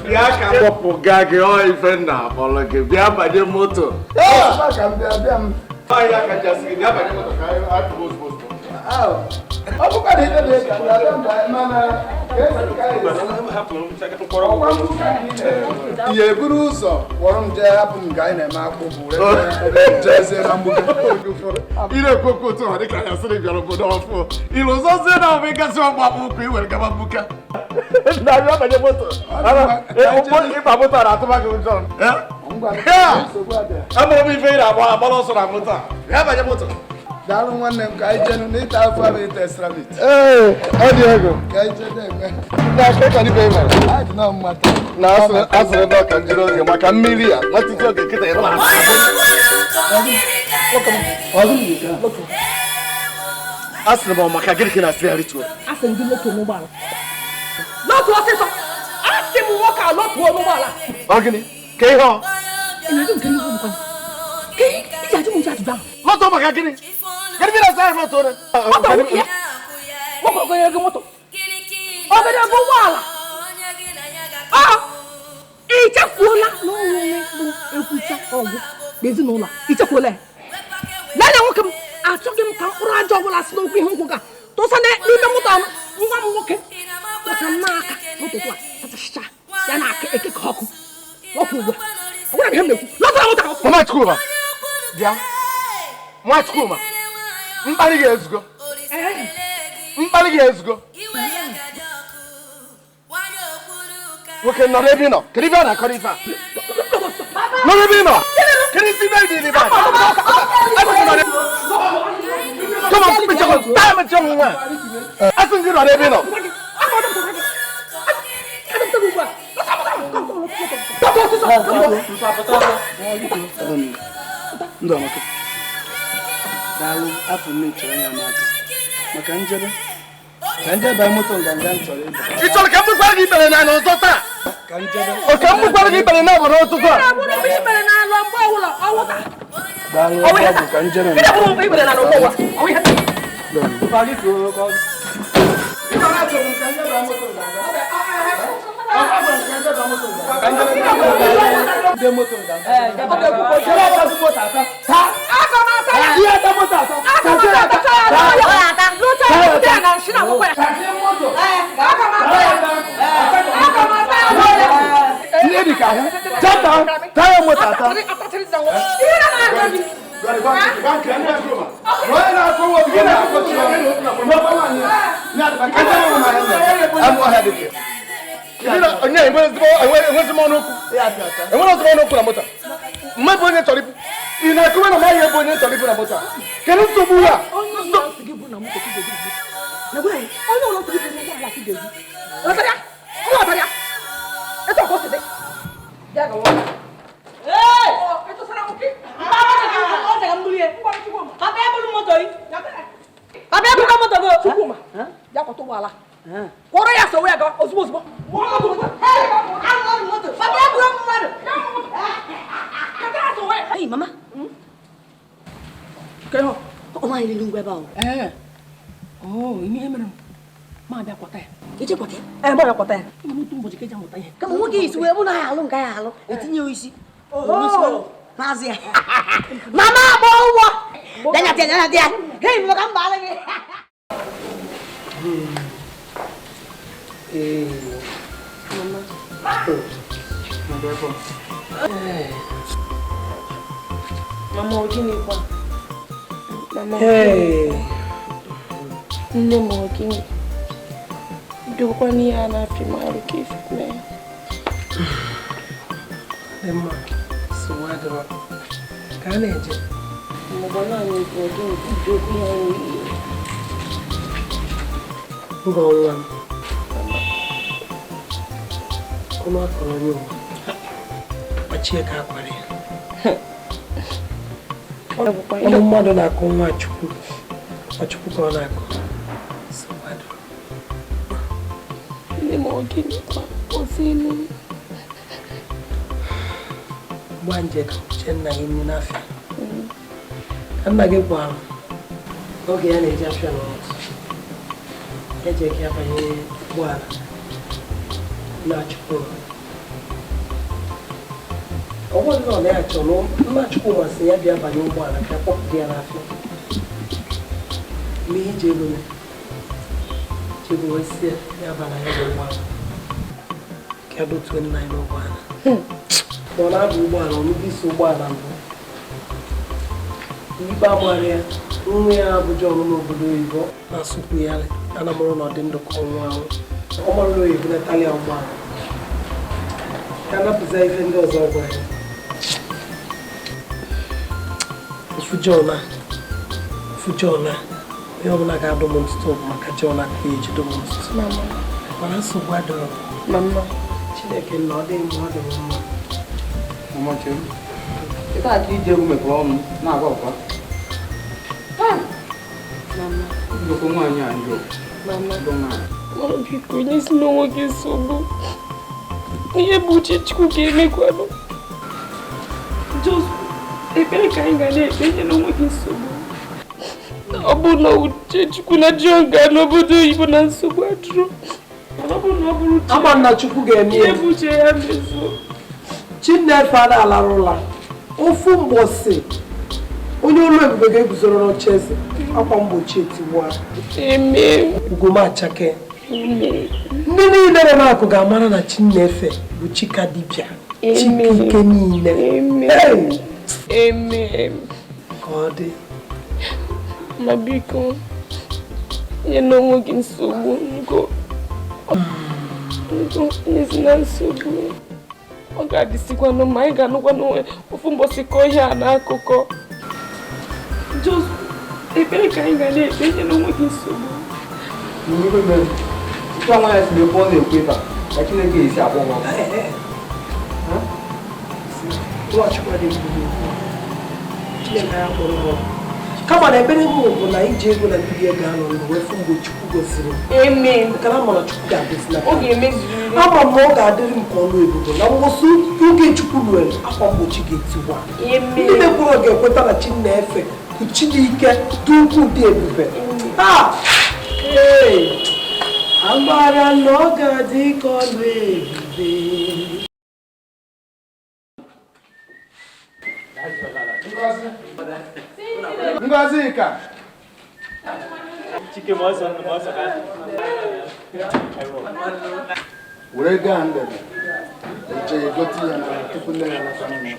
Bịa ka kpọpụga gị ọ ife nna akpọrọ gị bịa banye moto. Ka m bịa bịa m. Ọ ya kachasị gị bịa banye moto ka anyị apụgo ozugbo ozugbo. Ọ bụkwa na ife dị ka mana ihe eburu ụzọ kpọrọ m jee hapụ m ka anyị na-eme akwụ bụ jezie na mgbuke. Ị na-ekwu okwu otu ọ dịka ya sịrị bịara obodo ọfụ. Ịlụzọzie na ọbụ ịgasị ọgba ụkwụ i were gaba mgbuke. Na bịa banye moto. Ịba moto a na-atụba gị ụjọ. Amụrụ m ife ị na-agba agbara ọsọ na moto a. Bịa banye moto. Daalụ nwanne m ka anyị jenu n'ịta afọ abụ ịta extra meat. Ee, ọ dị ego. Ka anyị jee na-eme. Na aka ka dịbe mere. Anyị dị nọ mma taa. Na asịrị ebe ọ ka njiri oge maka mmiri a nwatiti oge kịta ịrụ asịrị m maka gịnị ka ị na-asị ya rituo. Asị m gị lotuo n'ụgbọala. Lotuo ọsịsọ. Asị m nwoke a lotuo n'ụgbọala. Ọ gịnị? Ka ihe ọ? Ị na-ajụ nke n'ihu m kwanụ. Ka ị ji ajụ m nche ajụjụ ahụ. Lotuo maka gịnị? Kedu ife ị na-asị ya lotuo? Moto nwunye ya. Nwoke ogonyere gị moto. Ogonyere gị ụgbọala. Ọ ị chefuola na onwe bụ ekwucha ọgwụ n'ezinụlọ a. Ị chefuola ya. Lelee nwoke m, achọghị m ka mkpụrụ aja ọbụla si n'okwu ihe nkwụ ga tụsa n'ime moto ahụ. Nwa m nwoke kpọcha m n'aka n'ụtụtụ a chachacha ya na aka eke ka ọkụ ọkụ ugbu a. Ọ gwara m ihe m na-ekwu. Lọtara moto ahụ. Mama Chukwuma, bịa. Nwa Chukwuma, mkparị ga-ezugo. Mkparị ga-ezugo. Nwoke nọrọ ebe ị nọ. Kedu ife a na-akọrọ ife a? Nọrọ ebe ị nọ. Kedu isi ife dị n'ife a? Asị gị nọrọ ebe. Come on, mechie taa mechie m nwa. Asị gị nọrọ ebe ị nọ. Ndụ amaka. Daalụ afọ m chọrọ ya n'aka. Maka njebe. Ka njebe moto nganga m chọrọ ịba. Ị chọrọ ka m gbukwara gị ikpere n'ala ọzọ taa? Ka njebe. O ka m gbukwara gị ikpere n'abalị ụtụtụ a? Ị na-egburu m ikpere n'ala mgbe ọbụla, ọnwụ taa. Daalụ ọ bụ ka njebe. Ị na-egburu m ikpere n'ala mgbe ọbụla, ọnwụ ihe taa. Ihe dị ka ahụ. Jata, taya moto ata. Enwezi m ọnụ okwu. Enwere ozugbo ọnụ okwu na moto. Mmadụ onye chọrọ ibu. Ị na-akụwe na maghị ebe onye chọrọ ibu na moto a? Kedu nsogbu ya? Onye ọbụla sị gị bụ na moto ka ị ga-ebu. Onye ọbụla sị gị bụ n'ụgbọala ka ị ga-ebu. Ghọtara ya? Ọ ghọtara ya? Etu ọ ka o si dị. Bịa gawa. Ee! Ị tụsara m gị? Papa ebulu moto yi. Papa ebulu moto go. Chukwuma, bịa kwọta ụgbọala. Kwọrọ ya sowe ya gawa ozugbo ozugbo. Papa ebulu mmadụ. Hey, mama. Ka ihe ọ? Ọ nwaanyị lili ngwa ebe ahụ. Ee. Oh, ihe mere m. Ma bịa kwọta ya. Eche kwọta ya? Ee, ma bịa kwọta ya. Ịma n'otu ụbọchị ka eji amụta ihe. Kama nwoke isi wee bụ na ya alụ nke ya alụ, etinye ya isi. Oho. Maazị ya. Mama agba ụgwọ. Danya tịa, danya tịa. Hey, maka mba alụ gị. Ee. Mama. Mama, ọ gịnịkwa? Mama, Ee. nne m ọ gịnị? Bidokwa n'ihe a na-apị m arụ ka esi mee. Dị mma, nsogbu adịrọ. Ka a na-eje. Mama, naanị bụ ọ gịnị bidokwa ihe a na-eyi. Ngọ nwa m. Ọnụ akọrọ onye ụwa. Kpachie ka akwara ya. Ọnụ mmadụ na-akụ nwa Chukwu. Ọ Chukwu ka ọ na-akụ. Nsogbu adịrọ. Nne m ọ gịnịkwa? Kwụsịnụ. Gba nje ka uche nna gị nri n'afịa. Ka nna gị gwara m oge ya na-eje afịa n'ụtụtụ. Ya jee ka ya banye ụgbọala nna Chukwuma. Ọ bụrụ na ọ na-achọ na nna Chukwuma sị ya bịa banye ụgbọala ka ya kpọpụta ya n'afịa. Mee ije ego mee. Chegbu wee sị ya ya bana ya bụ ụgbọala. Ka ya dotuo nna ya n'ụgbọala. Ọ na-aba ụgbọala, ọ nụgo isi ụgbọala mbụ. Ikpe agbara ya, nwa ya bụ John n'obodo oyibo na-asụkwu ya anamụrụ na ọ dị ndụ ka ọnwụ anwụ. Ọ mara na oyibo natali ya ụgbọala. Ka napụta ife ndị ọzọ gwara ya. Ofu John a, Fụ John a, onye ọbụla ga-adụ m ntụtụ bụ maka John a ka ejido m ntụtụ. Mana nsogbu adịrọ. Mama. Chineke nna, ọ dịghị mma, ọ dị m mma. Mama chere. Ị taa ka ije egwu mepere ọnụ na-agwa ụkwa. Mama. Ndokwa nwaanyị a njọ. Mama. Ndọ nwaanyị. Mama biko, nyesina onwe gị nsogbu. Ihe bụ uche Chukwu ga-emekwanụ. Just ekpere ka anyị ga na-ekpe, nyere onwe gị nsogbu. Ọ bụ na uche Chukwu na John gaa n'obodo oyibo na nsogbu adịrọ. Mana ọ bụrụ na ọ bụrụ uche Ama m na Chukwu ga-eme ya. Ihe bụ uche ya mezuo. Chineke ada alarụla. Ofu mgbọsị onye olu ebube ga-eguzoro n'oche eze, akwa mgbochi etigbuo. Amen. Ugomachake. Amen. Ndị niile nọ n'akụ ga-amara na Chineke bụ Chika dibịa, Chika ike niile. Amen. Amen. Ka ọ dị. Ma biko, nyela onwe gị nsogbu ngo. Ngo, nyezina nsogbu. Ọ ga-adịsịkwanụ ma anyị ga-anụkwa n'onwe ofu mbọsị kọọ ihe a n'akụkọ. Just ekpere ka anyị ga na-ekpe, nyela onwe gị nsogbu. Nke nwaanyị si na-ekwu ọ na-ekwu ebe a ka Chineke esi akpọ nwa. Chineke ya kpọrọ m ọkụ. Kama na ekpere m bụ na iji ego na ndị ga anọ ndụ wee fụ mgbe Chukwu gosiri m. Amen. Maka na ama na Chukwu ga-agọzi na Ọ ga-emezurịrị. Ama m na ọ ga-adịrị m ka ọlụ ebube na ngwụsị oge Chukwu ruere, akwa mgbochi ga-etiwa. Amen. Ndị mekwuru ga-ekweta na Chineke bụ Chineke dị ukwuu dị ebube. Ha! Ee! Amara na ọ ga-adị ka ọlụ ebube. Ngozi ka. Chike ma ọsọ ma ọsọ ka. Were ego a ndebe. Eje egote ihe na tupu nne ya alata n'ụlọ.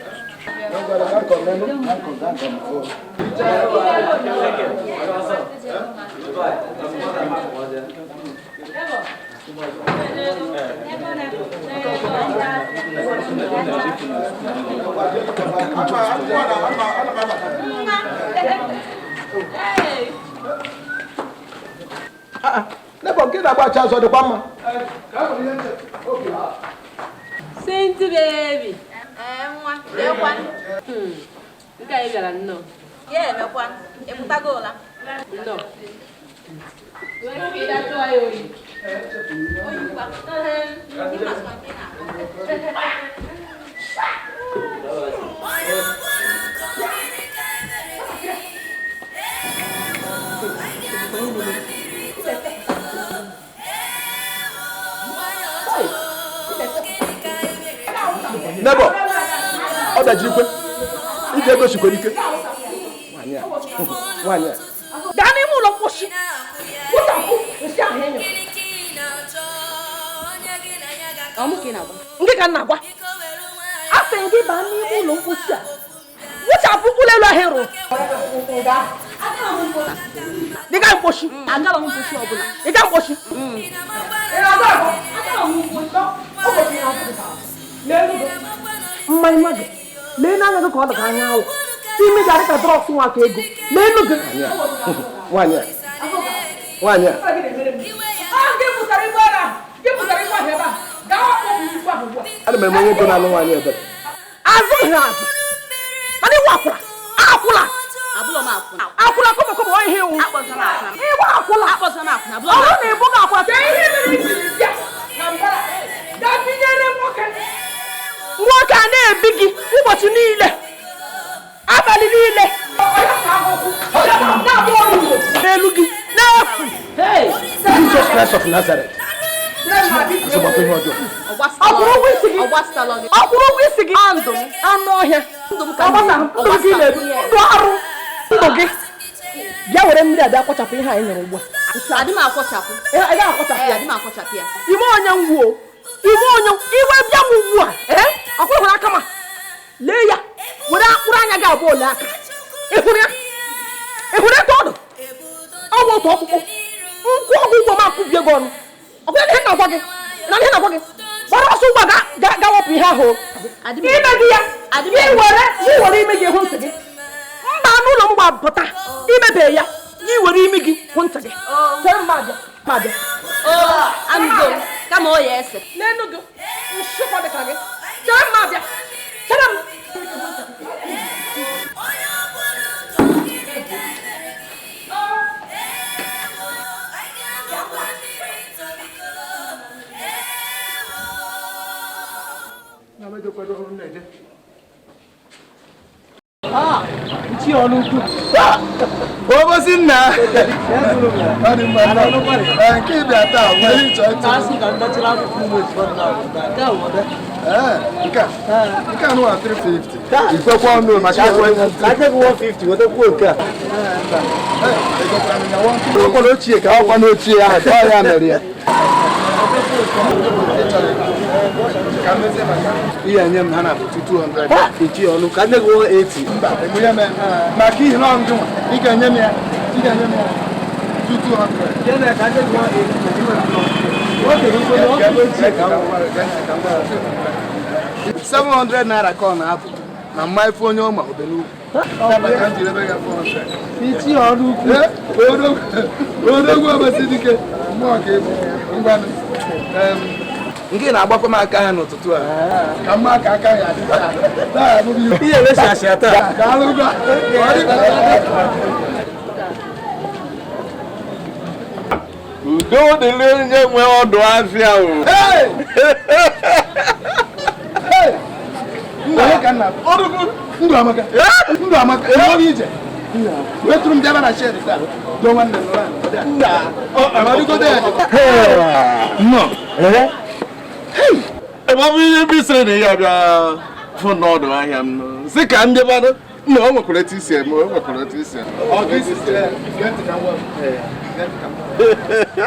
Nebo nke na-agbacha azụ ọ dịkwa mma? Senti baby. Nwa, lekwa. Nke anyị bịara nnọọ. Ya emekwa, ịpụtago ụla. Nnọọ. Oyikwa. Ịmasịkwa nke ị na-akpọ. Nebo, ọ dajiri ikwe. Ije ego sikwere ike. Nwaanyị a. Gaa n'ime ụlọ mkpochi. Kpochapụ nsị ahụ ị nyụrụ. Ọ mụ ka ị na-agwa? Nke ka m na-agwa. Asị m gị baa n'ime ụlọ mkpochi a. Wụchapụ ụlọ elu ahụ ị rụrụ. Ị gaa mkpochi. Agara m mkpochi ọbụla. Ị gaa mkpochi. Ị na-agwa agwa? Agara m mkpochi. Ọ bụ ị na-agwa gị. Mmanya gị lee n'anya gị ka ọ dị ka anya awụ ime ga-adị ka drọks nwa ka ego lee enu gị. Nwaanyị a. Nwaanyị a. Ana m eme nwoke na-alụ nwaanyị ebere. Azụ ha azụ. Mana ịwa akwụla. Akwụla. Abụlọ m akwụna. Akwụla kọbọ kọbọ ihe iwu. Akpọzọ m akwụna. Ịwa akwụla. Akpọzọ m akwụna. Abụlọ Ọ m bụrụ na ịbụ gị akwụla ka ihe mere i jiri bịa na mbara gaa binyere nwoke. Nwoke a na-ebi gị ụbọchị niile, abalị niile. N'elu gị n'efu. Jesus Christ of Nazareth. Ọ kwụrụ ụgwọ isi gị. Ọ kwụrụ ụgwọ isi gị. Ndụ m. Anụ ọhịa. Ndụ m ka Ọ gbasara ndụ gị na-ebi. Ndụ arụ. Ndụ gị. Bịa were mmiri a bịa kwachapụ ihe anyị nyere ugbu a. Adị m akwọchapụ. Ị gaghị akwọchapụ ya. Adị m akwọchapụ ya. Ime onye ngwuo. Ime onye iwe bịa m ugbu a. Ee? Ọkwa hụrụ aka ma. Lee ya. Were akpụrụ anya gị abụọ lee aka. Ị hụrụ ya? Ị hụrụ ebe ọ nọ? Ọ bụ otu ọkpụkpụ. Nkwụ ọgwụ ugbo m akwụbie gị ọnụ. Ọkwa ihe na-agwa gị. Na ihe na-agwa gị. Gbara ọsọ ugbu a ga wepụ ihe ahụ. Ime gị ya. Ị were ime gị hụ ntị gị. Mba n'ụlọ m ọgbụgba pụta imebe ya gị were imi gị hụ ntị gị chere m abịa ma abịa. Anụgo m kama ọ ya ese n'enu gị nshịkọ dị ka gị chere m abịa chere m. Obosi nna nke ịbịa taa nwere ịchọ ịtụ nke a nụwa 350 ikwekwa ọnụ maka 150 wetakwa nke a ọkwa n'ochie ka ọkwa n'ochie ahụ ọ ya mere ya ihe nye m ha na bụ 200 ichi ọnụ ka nne gị 180 mba egbu ya mee maka ihe na ọngụ nwa ị ga-enye m ya ị ga-enye m ya 200 ya na ka nne gị 180 700 naira ka ọ na-apụ na mma ife onye ọma obere ugwu ichi ọnụ ukwu odogwu ọbasi dike mmụọ ka ebu ngwanụ nke na-agbakwa m aka ya n'ụtụtụ a ka mma aka aka ya adị taa abụghị ihe emesiasịa taa daalụ gwa Udo dịrị onye nwe ọdụ afịa o. Ndụ amaka ndụ amaka enweghị ije wetụrụ m bịaba na shed taa doo nwanne m nụrụ ya Nnọọ. Ebe ọ bụ ihe bisiri na ya bịa fụ n'ọdụ ahịa m sị ka ndị mmadụ nna o nwekwara etu isi eme o nwekwara etu isi eme.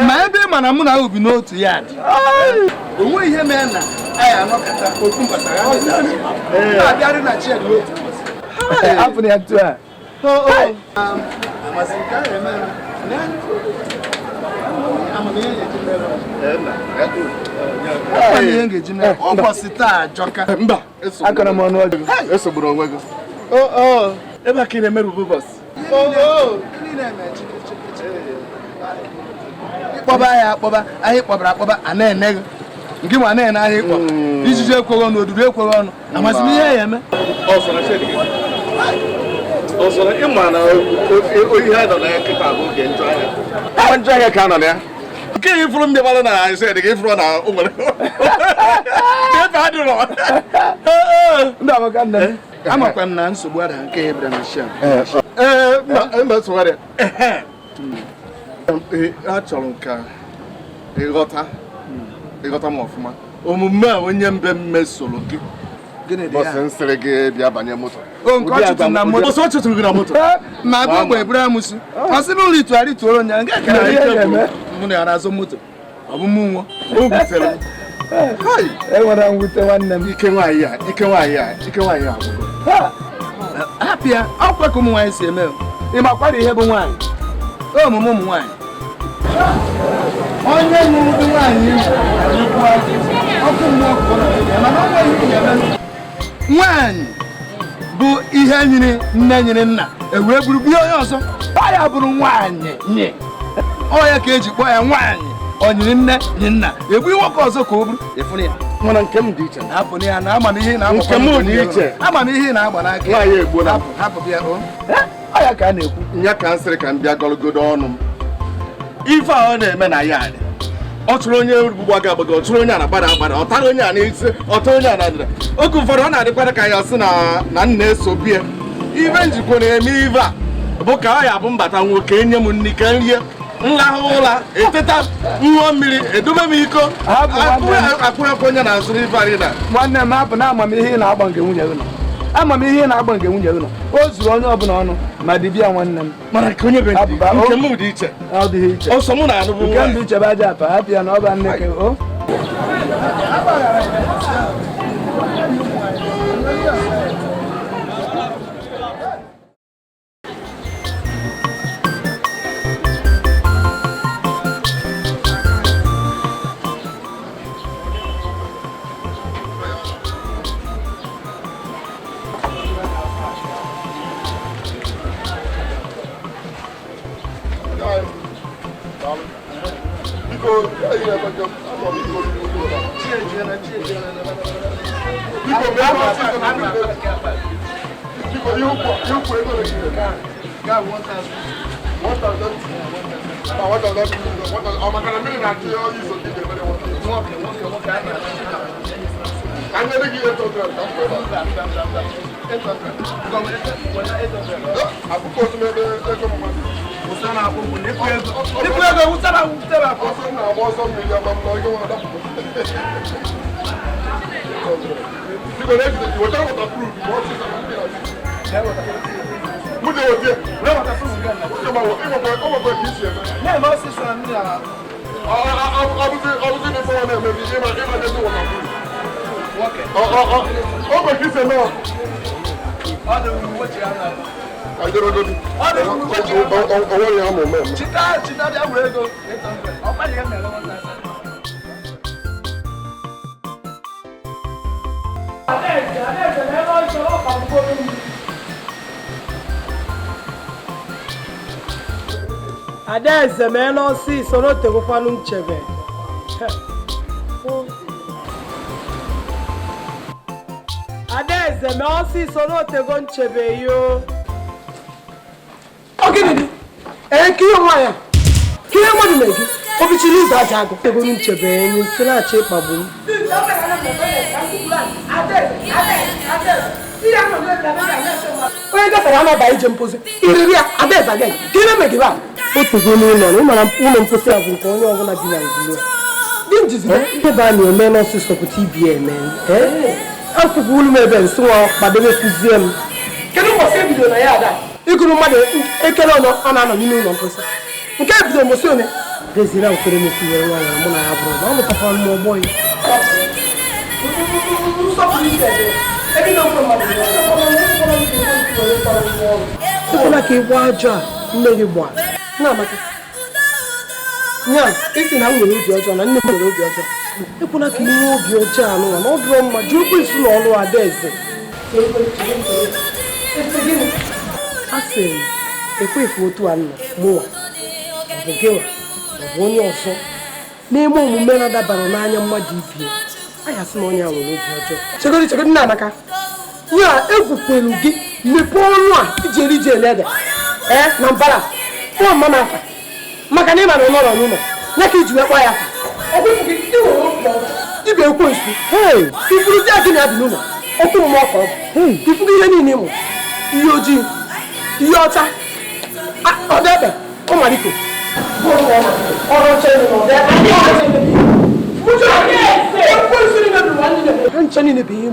Ma ebe ị ma na mụ na ahụ bi n'otu ya dị o nweghị ihe mere na anyị anọkọta okwu gbasara na-abịarị na shed otu afọ ya tu a amasị nke ahụ eme ihe ga-eji mee ụbọchị taa ajọka Mba, akọrọ m ọnụ ọjọọ esogburu onwe gị. Ebe a ka ị na-emerụ ụbọchị. Ịkpọba ya akpọba ahịa ịkpọbara akpọba a na-ene gị nke ma na-ene ahịa ịkpọ ijiji ekweghị ọnụ odudu ekweghị ọnụ amasị m ihe ya eme Ọsọrọ ịma na ihe a nọ na ya kịta bụ oge njọ ahịa. Ọkwa njọ ahịa ka a nọ na ya. Nke a ifuru ndị mmadụ na shed gị ifuru na o nwere. Ebe a dịrọ. Ndị amaka nne m amakwa m na nsogbu ada nke ya bịara na shed. Ee, mba nsogbu achọrọ m ka ịghọta m ọfụma. Omume a onye mbe mmesoro gị. Bọsị nsịrị gị bịa banye moto. O nke ọ chụtụrụ na moto. Bọsị ọ chụtụrụ gị na moto. Ma agba ogbe eburu amụsụ. Ọ sị n'ụlọ itụgharị tụoro nya nke ka ya mụ na ya na-azụ moto. Ọ bụ mụ nwa. O wutere m. Enwere mwute nwanne m. Ike nwaanyị a, ike nwaanyị a, ike nwaanyị a agwụgo. Hapụ ya, ọkwa ka ụmụ nwaanyị si eme. Ị makwara ihe bụ nwaanyị? Omume ụmụ nwaanyị. Onye nụrụ di nwaanyị ọkụ mmụọ ka ọ nọ mana ọ nweghị ihe ga-eme. Nwaanyị bụ ihe nyere nne nyere nna ewere buru bie onye ọzọ ọ ya bụrụ nwaanyị nye ọ ya ka eji kpọọ ya nwaanyị ọ nyere nne nye nna egbu nwoke ọzọ ka o buru ịfụrụ ya mana nke m dị iche hapụ ya na amamihe na nke m dị iche amamihe na-agba n'aka nwaanyị egbuo na hapụ ya o ọ ya ka a na-ekwu nya ka m sịrị ka m bịa gọlụgodo ọnụ m ife a ọ na-eme na ya adị ọ chụrụ onye gbaga agbaga ọ chụrụ onye a na-agbada agbada ọ tara onye a n'isi ọ tara onye a na ndịda oge ụfọdụ ọ na-adịkwara ka ya sị na nna eso bie ife njikwa na-eme ife a bụ ka ọ ya bụ mbata nwoke enye m nri ka nrie nlahụ ụra eteta ṅụọ mmiri edobe m iko akwụrakwa onye na-azụrụ ife anyị na nwanne m hapụ na amamihe ị na-agba nke nwunye gị nọ amamihe ị na-agba nke nwunye gị nọ o zuru onye ọbụla ọnụ ma dibịa nwanne m mana nke onye be nke m dị iche ọ dịghị iche ọsọ mụ na-anụ bụ nke m dị iche bụ aja apa hapụ ya na ọba nne ke o Biko, Adaeze meela ọsịsọ na otegokwanụ nchebe. Adaeze mee ọsịsọ na otego nchebe yo. Ọ gịnị dị? Ee, ka ihe nwaanyị a? Ka ihe mmadụ na-egi? Obichiri ụzọ aja agụ. Otegonu nchebe enyi nsị na-achọ ịkpagbu m. Onye gafere anaba ije mposi, iriri ya, Adaeze agaghị. Ka ihe megide a? Otego n'ụlọ na ịmara ụlọ mposi a bụ nke onye ọbụla bi na ngwulu a. Dị njizide ebe a na-eme n'ọsịsọ pụta ibi eme. Akwụkwọ olu m ebe nsị nwa kwadebe kụzie m. Kedu ụbọchị ebidoro na ya ada? Ịgụrụ mmadụ ekele ọnọ ọ na-anọ n'ime ụlọ mposi. Nke a bidoro mposi one. Dezira nkwere m kwunyere nwaanyị na mụ na ya bụrụ na ọ mụtakwara m ọgbọ ya. Ekwela ka ị gbaa ajọ a nne gị gbaa. Nna-Amaka, nya isi na m nwere obi ọjọọ na nne m nwere obi ọjọọ. Ekwela ka ị nwee obi ọjọọ anụnwa na ọ dịrọ mma jụọ ekwensu na ọlụ Adaeze. A sị m ekwefu otu a nọ mụnwa ọ bụ gịnwa ọ bụ onye ọzọ na-eme omume na-adabara n'anya mmadụ ibie anyị asị na onye a nwere obi ọjọọ. Chegodi chegodi Nna-Amaka, nya egwukwelu gị mepee ọnụ a iji eri ji ele ede ee na mbara kpọọ mma m afa maka na ị ma na ụlọ n'ụlọ ya ka iji wee kpọọ ya afa. Ibe ekwensu ifuru di gị na-abị n'ụlọ okwu mmụọ ka ọ bụ ifugo ihe niile ịmụ ihe ojii ihe ọcha ọdebe ụmariko ha ncha niile bụ ihe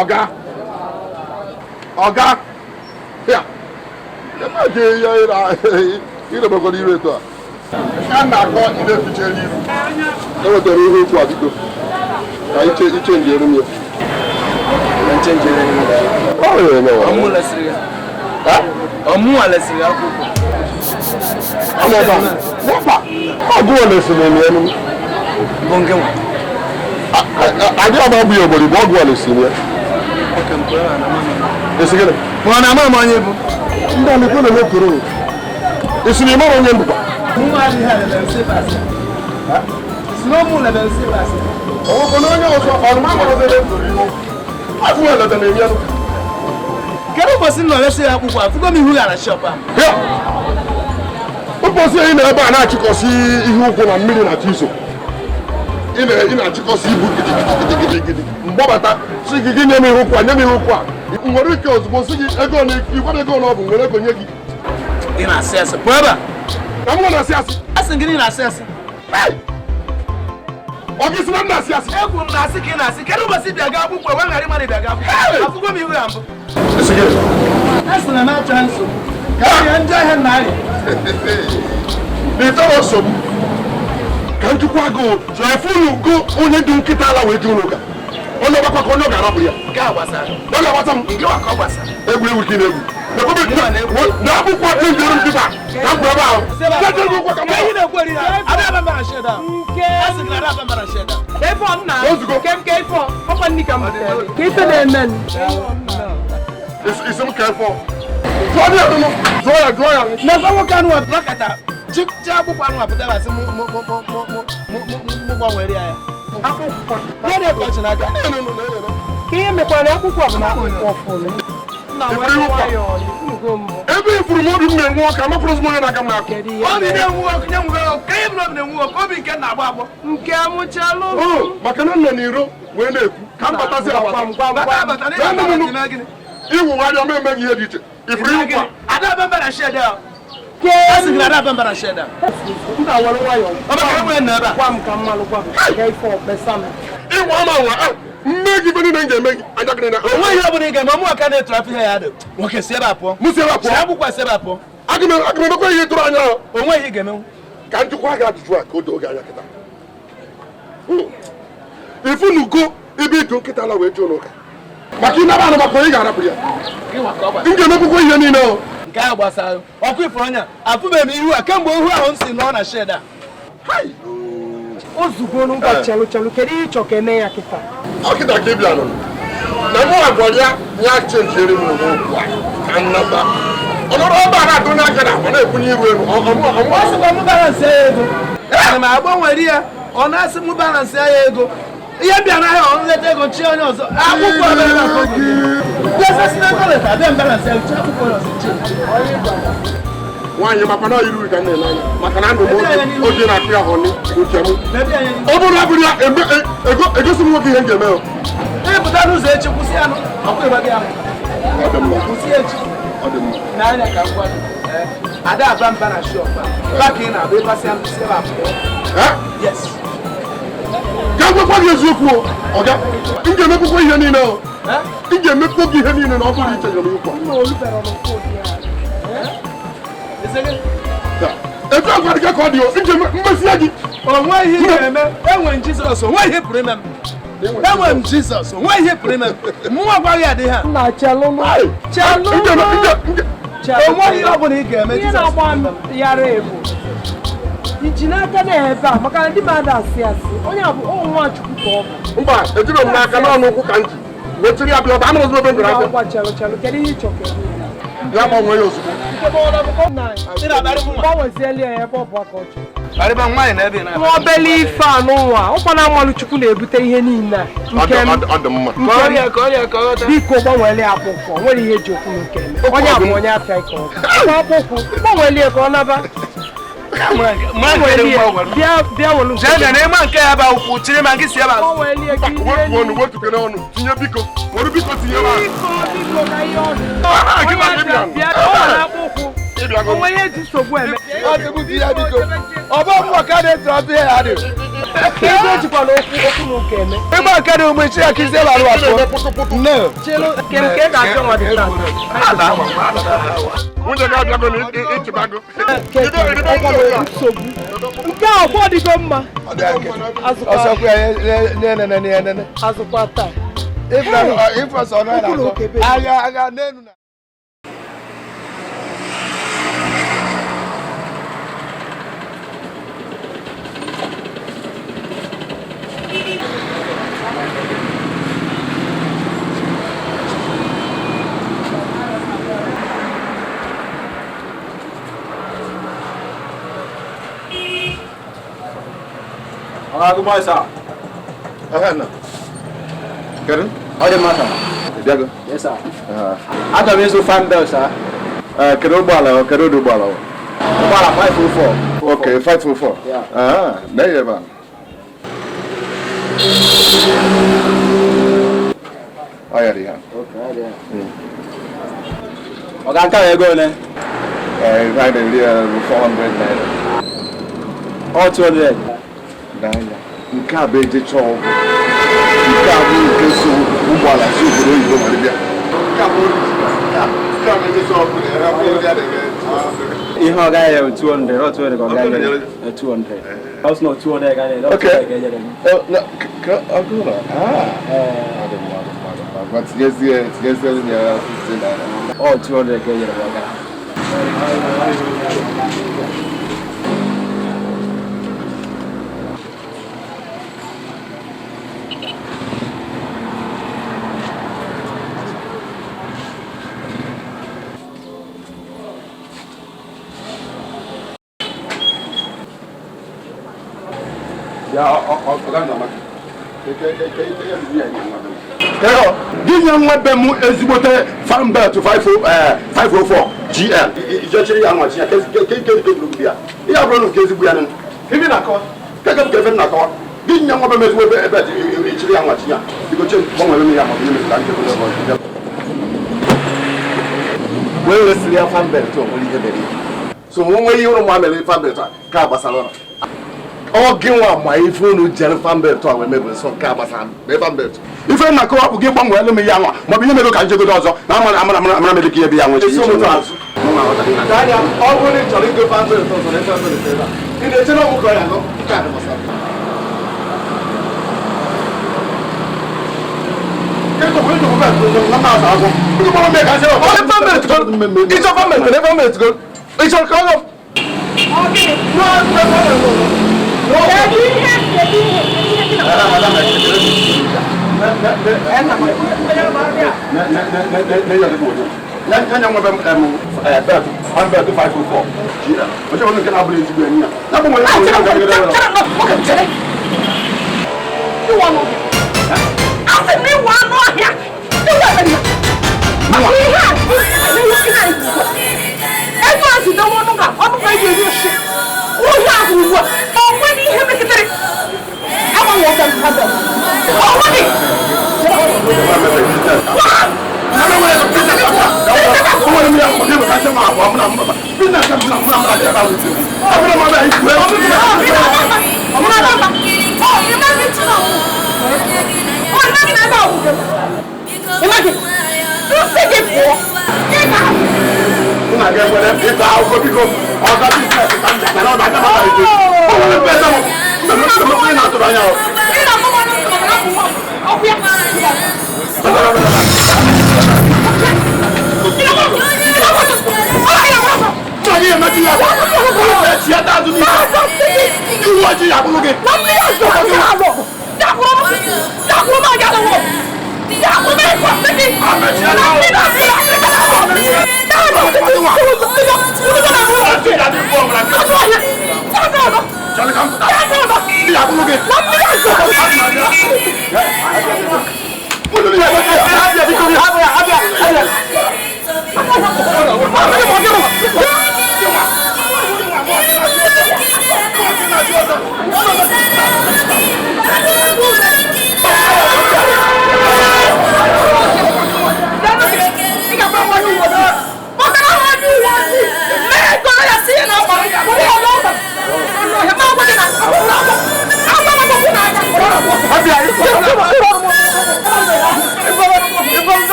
Oga, Oga, ya, a na-akọ ile fichara iru enwetara ihe okwu a biko ka ichenji eru m ya. Ọgụ lesịrị m ya adị ọba bụ ya obodo bụ ọgụ lesịrị ya. Ndị a na-ekwe na kwuru isi na ịmara onye mbụkwa Kedu ụbọchị m nọ lesi ya akwụkwọ afụgo m ihu ya na shọp a? Ụbọchị anyị na ebe a na-achịkọsị ihe ụkwụ na mmiri na chiso Ị na-achịkọsị ibu gidigidigidi mgbabata si gị gị nye m ihe ụkwụ a nye m ihe ụkwụ a nwere ike ozugbo si gị ego ịgwara ego na ọ bụ nwere ego nye gị. Ị na-asị asị pụọ ebe a. Ka m na-asị asị. Asị gị na ị na-asị asị. Ọ gị sị na m na-asị asị. Ekwu m na-asị ka ị na-asị. Kedu ụbọchị bịa ga akwụkwọ enwe ghara ịmara ịbịa ga akwụkwọ. Afụgo m ihu ya mbụ. Asị na m achọ nsogbu. Ka ihe njọ ihe na-arịa. N'ịtọrọ nsogbu. Ka njikwa agụụ chọọ efunu go onye du nkịta ala wee ju ụlọ ụka. Onye ọgbakwa ka onye ọ ga-arapụ ya. Nke a gbasara. Ọ ga-agbasa m. Nke wa ka ọ gbasara. Egwuregwu ka ị na-egwu. Na akwụkwọ chenjere m kịta ka m pụrụ ebe ahụ. Chenjere m ụkwụ ka m Isi m ka efọ. Jụọ ya jụọ ya jụọ ya. Na nwoke anụ nọkọta chi akwụkwọ anụ apụtara asị mụ gbanwere ya. Akwụkwọ. N'aka. Ka ihe mekwara akwụkwọ bụ na akwụkwọ fụrụ. Ebe ifuru m obi m na-enwe ọkụ amapụrụ m onye na-aga m n'akụ. Obi na-enwe ọkụ nye nwere ọkụ ka ihe bụ na obi na-enwe ọkụ obi nke na-agbọ agbọ. Nke amụchalụ. Maka na m nọ n'iro wee na-ekwu ka m batazi agbata. Iwugharị ọma emeghị ihe dị iche. Ifuru ihe ụkwa. Ada ebe na shed ahụ. Asị gị na ada ebe na shed ahụ. M ga-awere nwayọọ. Ọ maka enwere nna ebe a. Gwa m ka mmalụ gwa m. Ga ife ọkpesa m. Ịnwa ama nwa mme gị ife niile m ga-eme gị anya gị na onwe ihe ọbụla ị ga-eme mụ aka na-etu afọ ihe ya dị. Nwoke si ebe a pụọ. Mụ si ebe a pụọ. Si akwụkwọ si ebe a pụọ. Aga m emekwa ihe tụrụ anya ahụ. Onwe ihe ị ga-emenwu. Ka m jụkwa gị ajụjụ a ka o doo gị anya kịta. Ifunugo ebe ịdụ nkịta ala wee jụọ n'ụka. Maka ịnaba anụ maka onye ga-arapụ ya. M ga-emekwukwa ihe niile o. Nke ahụ gbasara ọkụ ifuru anya afụbeghị m ihu a kemgbe ohu ahụ m si nọ na shed a. Ozugbo ngwa chelụ chelụ kedu ihe ịchọ ka eme ya kịta? Ọ kịta ka ị bịa nụrụ. Na mụ agwara ya ya chenjiere m n'okwu a ka nnata. Ọ nọrọ ebe a na-atụ n'aka na ọ na-ekwunye iru elu. Ọ sịkwa mụ balansị ya ego. Ana m agbanwere ya ọ na-asị mụ balansị ya ego. Ihe bịa n'ahịa ọ nleta ego chi onye ọzọ akwụkwọ nwaanyị makwa na iru ka m na-ele anya maka na ndụ m oge na-akụ ya họnị nke m ọ bụrụ abụrụ ya egosi m nwoke ihe m ga-eme. Ịpụta n'ụzọ echi kwụsị anụ kwụsị echi n'anya ka ngwa ada aba mba na shọp a ka ị na-abụ ịkpasị ebe a pụọ. Yes. Ka gwakwa gị eziokwu ọga m ga-emekwukwa ihe niile o m ga-emekwu gị ihe niile na ọ bụrụ iche nyere ụkwa etu a gwara gị ka ọ dị o mmesi ya gị onwe ihe ị ga-eme enwe m Jizọs onwe ihe pụrụ ime m enwe m Jizọs onwe ihe pụrụ ime m mụnwa gwaghị ya dị ha onwe ihe ọ bụla ị ga-eme Jizọs iji n'aka na-ebe a maka na ndị mmadụ asị asị onye a bụ Nwachukwu ka ọ bụ. Mba ejiri m n'aka n'ọnụ ụkwụ ka m ji wetiri ya bịa ọba anụ ozugbo ebe m gara aka. Chelụ chelụ kedu ihe ị chọ ka ya gbanwee ya ozugbo. Gbanwezieli ya ebe ọ bụ aka ọ chọrọ. Nwa obele ife anụ nwa ọkwa na amalụ Chukwu na-ebute ihe niile a. Biko gbanweeli akwụkwọ nwere ihe eji okwu nke eme. Onye a bụ onye afịa ike ọ bụ. Akwụkwọ gbanweeli ya ka ọ naba. Jee na nke ya ba ukwu chiri ma nke si ya ba. Wetukere ọnụ tinye biko were biko tinye ma. Biko ka ihe ọnụ. Onwe ihe ji nsogbu eme. Ọ dị bụ ya biko. Ọ bụ mụ ka na-etu afọ ihe ya dị. Ego ejikwala okwu okwu na ụka eme. Ebe a ka dị ụmụ ichi ya ka isi ebe arụ afọ. Nne. Chelu nke nke ga-abịa nwa dị taa. Nwunye gị abịago na ịchịbago. Nsogbu. Nke a ọkwọ dịgo mma. Ọsọkwa ya nene nene. Azụkwa taa. Ife sọ na na-akọ. Agha agha n'enu na. Good morning, sir. Kedu? Ọ dị mma, sir. Bịago. Yes, sir. Achọrọ m ịzụ fan belt, sir. Kedu ụgbọala? Kedu ụdị ụgbọala? Ụgbọala 504. Okay, 504. Yeah. Na-enye ebe a. Ọ ya dị ha. Ọ ga nke a ego ole? Ee, ife anyị na-eri ya bụ 400 naira. Ọ 200. N'anya, nke a bụ ejecha ọgwụ. Nke a bụ nke so ụgbọala si obodo oyibo were bịa. Nke a bụ nke a bụ ejecha ọgwụ na ebe ndị a na-ege. Ihe ọ gaghị ewu 200, ọ 200 ka ọ gaghị ewu 200. Ọ sị na 200 ga na-ere, ọ 200 ga enyere m. Ọ bụrụ na, ọ dị mma, ọ dị mma, ọ dị mma. Gwa tinyezie tinyezie ya 50 naira. Ọ 200 ka enyere m ọ gaghị. Gị nye nwa be m ezigbote fanbelt 504 GL ijechiri ya nwachi ya ya ihe abụrụ nke ezigbo ya ife na-akọwa keke m ka efe na-akọwa gị nye nwa be m ezigbo ebe ichiri ya nwachi ya biko che gbanwere m ya maọbụ nye m ka nke wee resịrị ya fanbelt o nwere ihe mere so nwe ihe ụrụ ma mere fanbelt a ka gbasara ọra ọ gị nwa ma ife unu jere fanbelt a wee mebiri nsọ nke a gbasara m fanbelt ife nna kọwa bụ gị gbanweelu m ya nwa maọbụ ihe mere ka njegodo ọzọ na amara amara amara amara mere ka ihe bụ ya nwe ọ bụrụ na ị chọrọ igo fanbelt ọzọ na fanbelt ebe a ị na-eche na ọgwụ ka ọ ya nọ nke a dị gbasara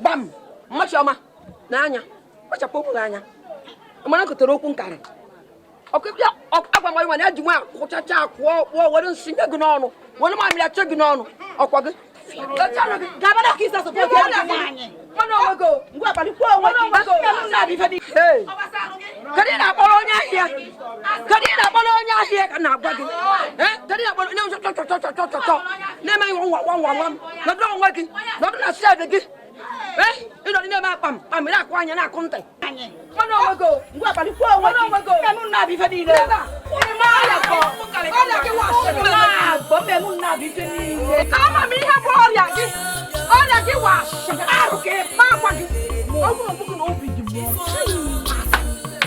Gbam mma Chiọma n'anya, kpachapụ okwu gị anya. Mara kotere okwu nkarị. Agwa m nwa ya ji nwa kwụchacha kwụọ kpụọ were nsị nye gị n'ọnụ, were mamịrị achọ gị n'ọnụ. Ọkwa gị kedu ị na-akpọrọ onye ahịa? Kedu ị na-akpọrọ onye ahịa ka na-agwa gị? Kedu ị na-akpọrọ onye chọchọchọchọchọ na-emeghị nwa nwa nwa nwa m? Nọdụ onwe gị, nọdụ na shed gị. Ịnọdụ na-eme akpa m kpam na-akụ anya na-akụ ntị. Mmanụ onwe gị, onwe gị. Ama m ihe bụ ọrịa gị. Ọrịa gị wa arụ ka ebe akwa gị. Ọ bụrụ ọbụghị na obi dị m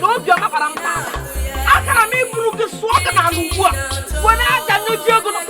na obiọma kpara m taa, akara m iburu gị sụọ gị n'ala ugbu a. Were aja nyoji ego na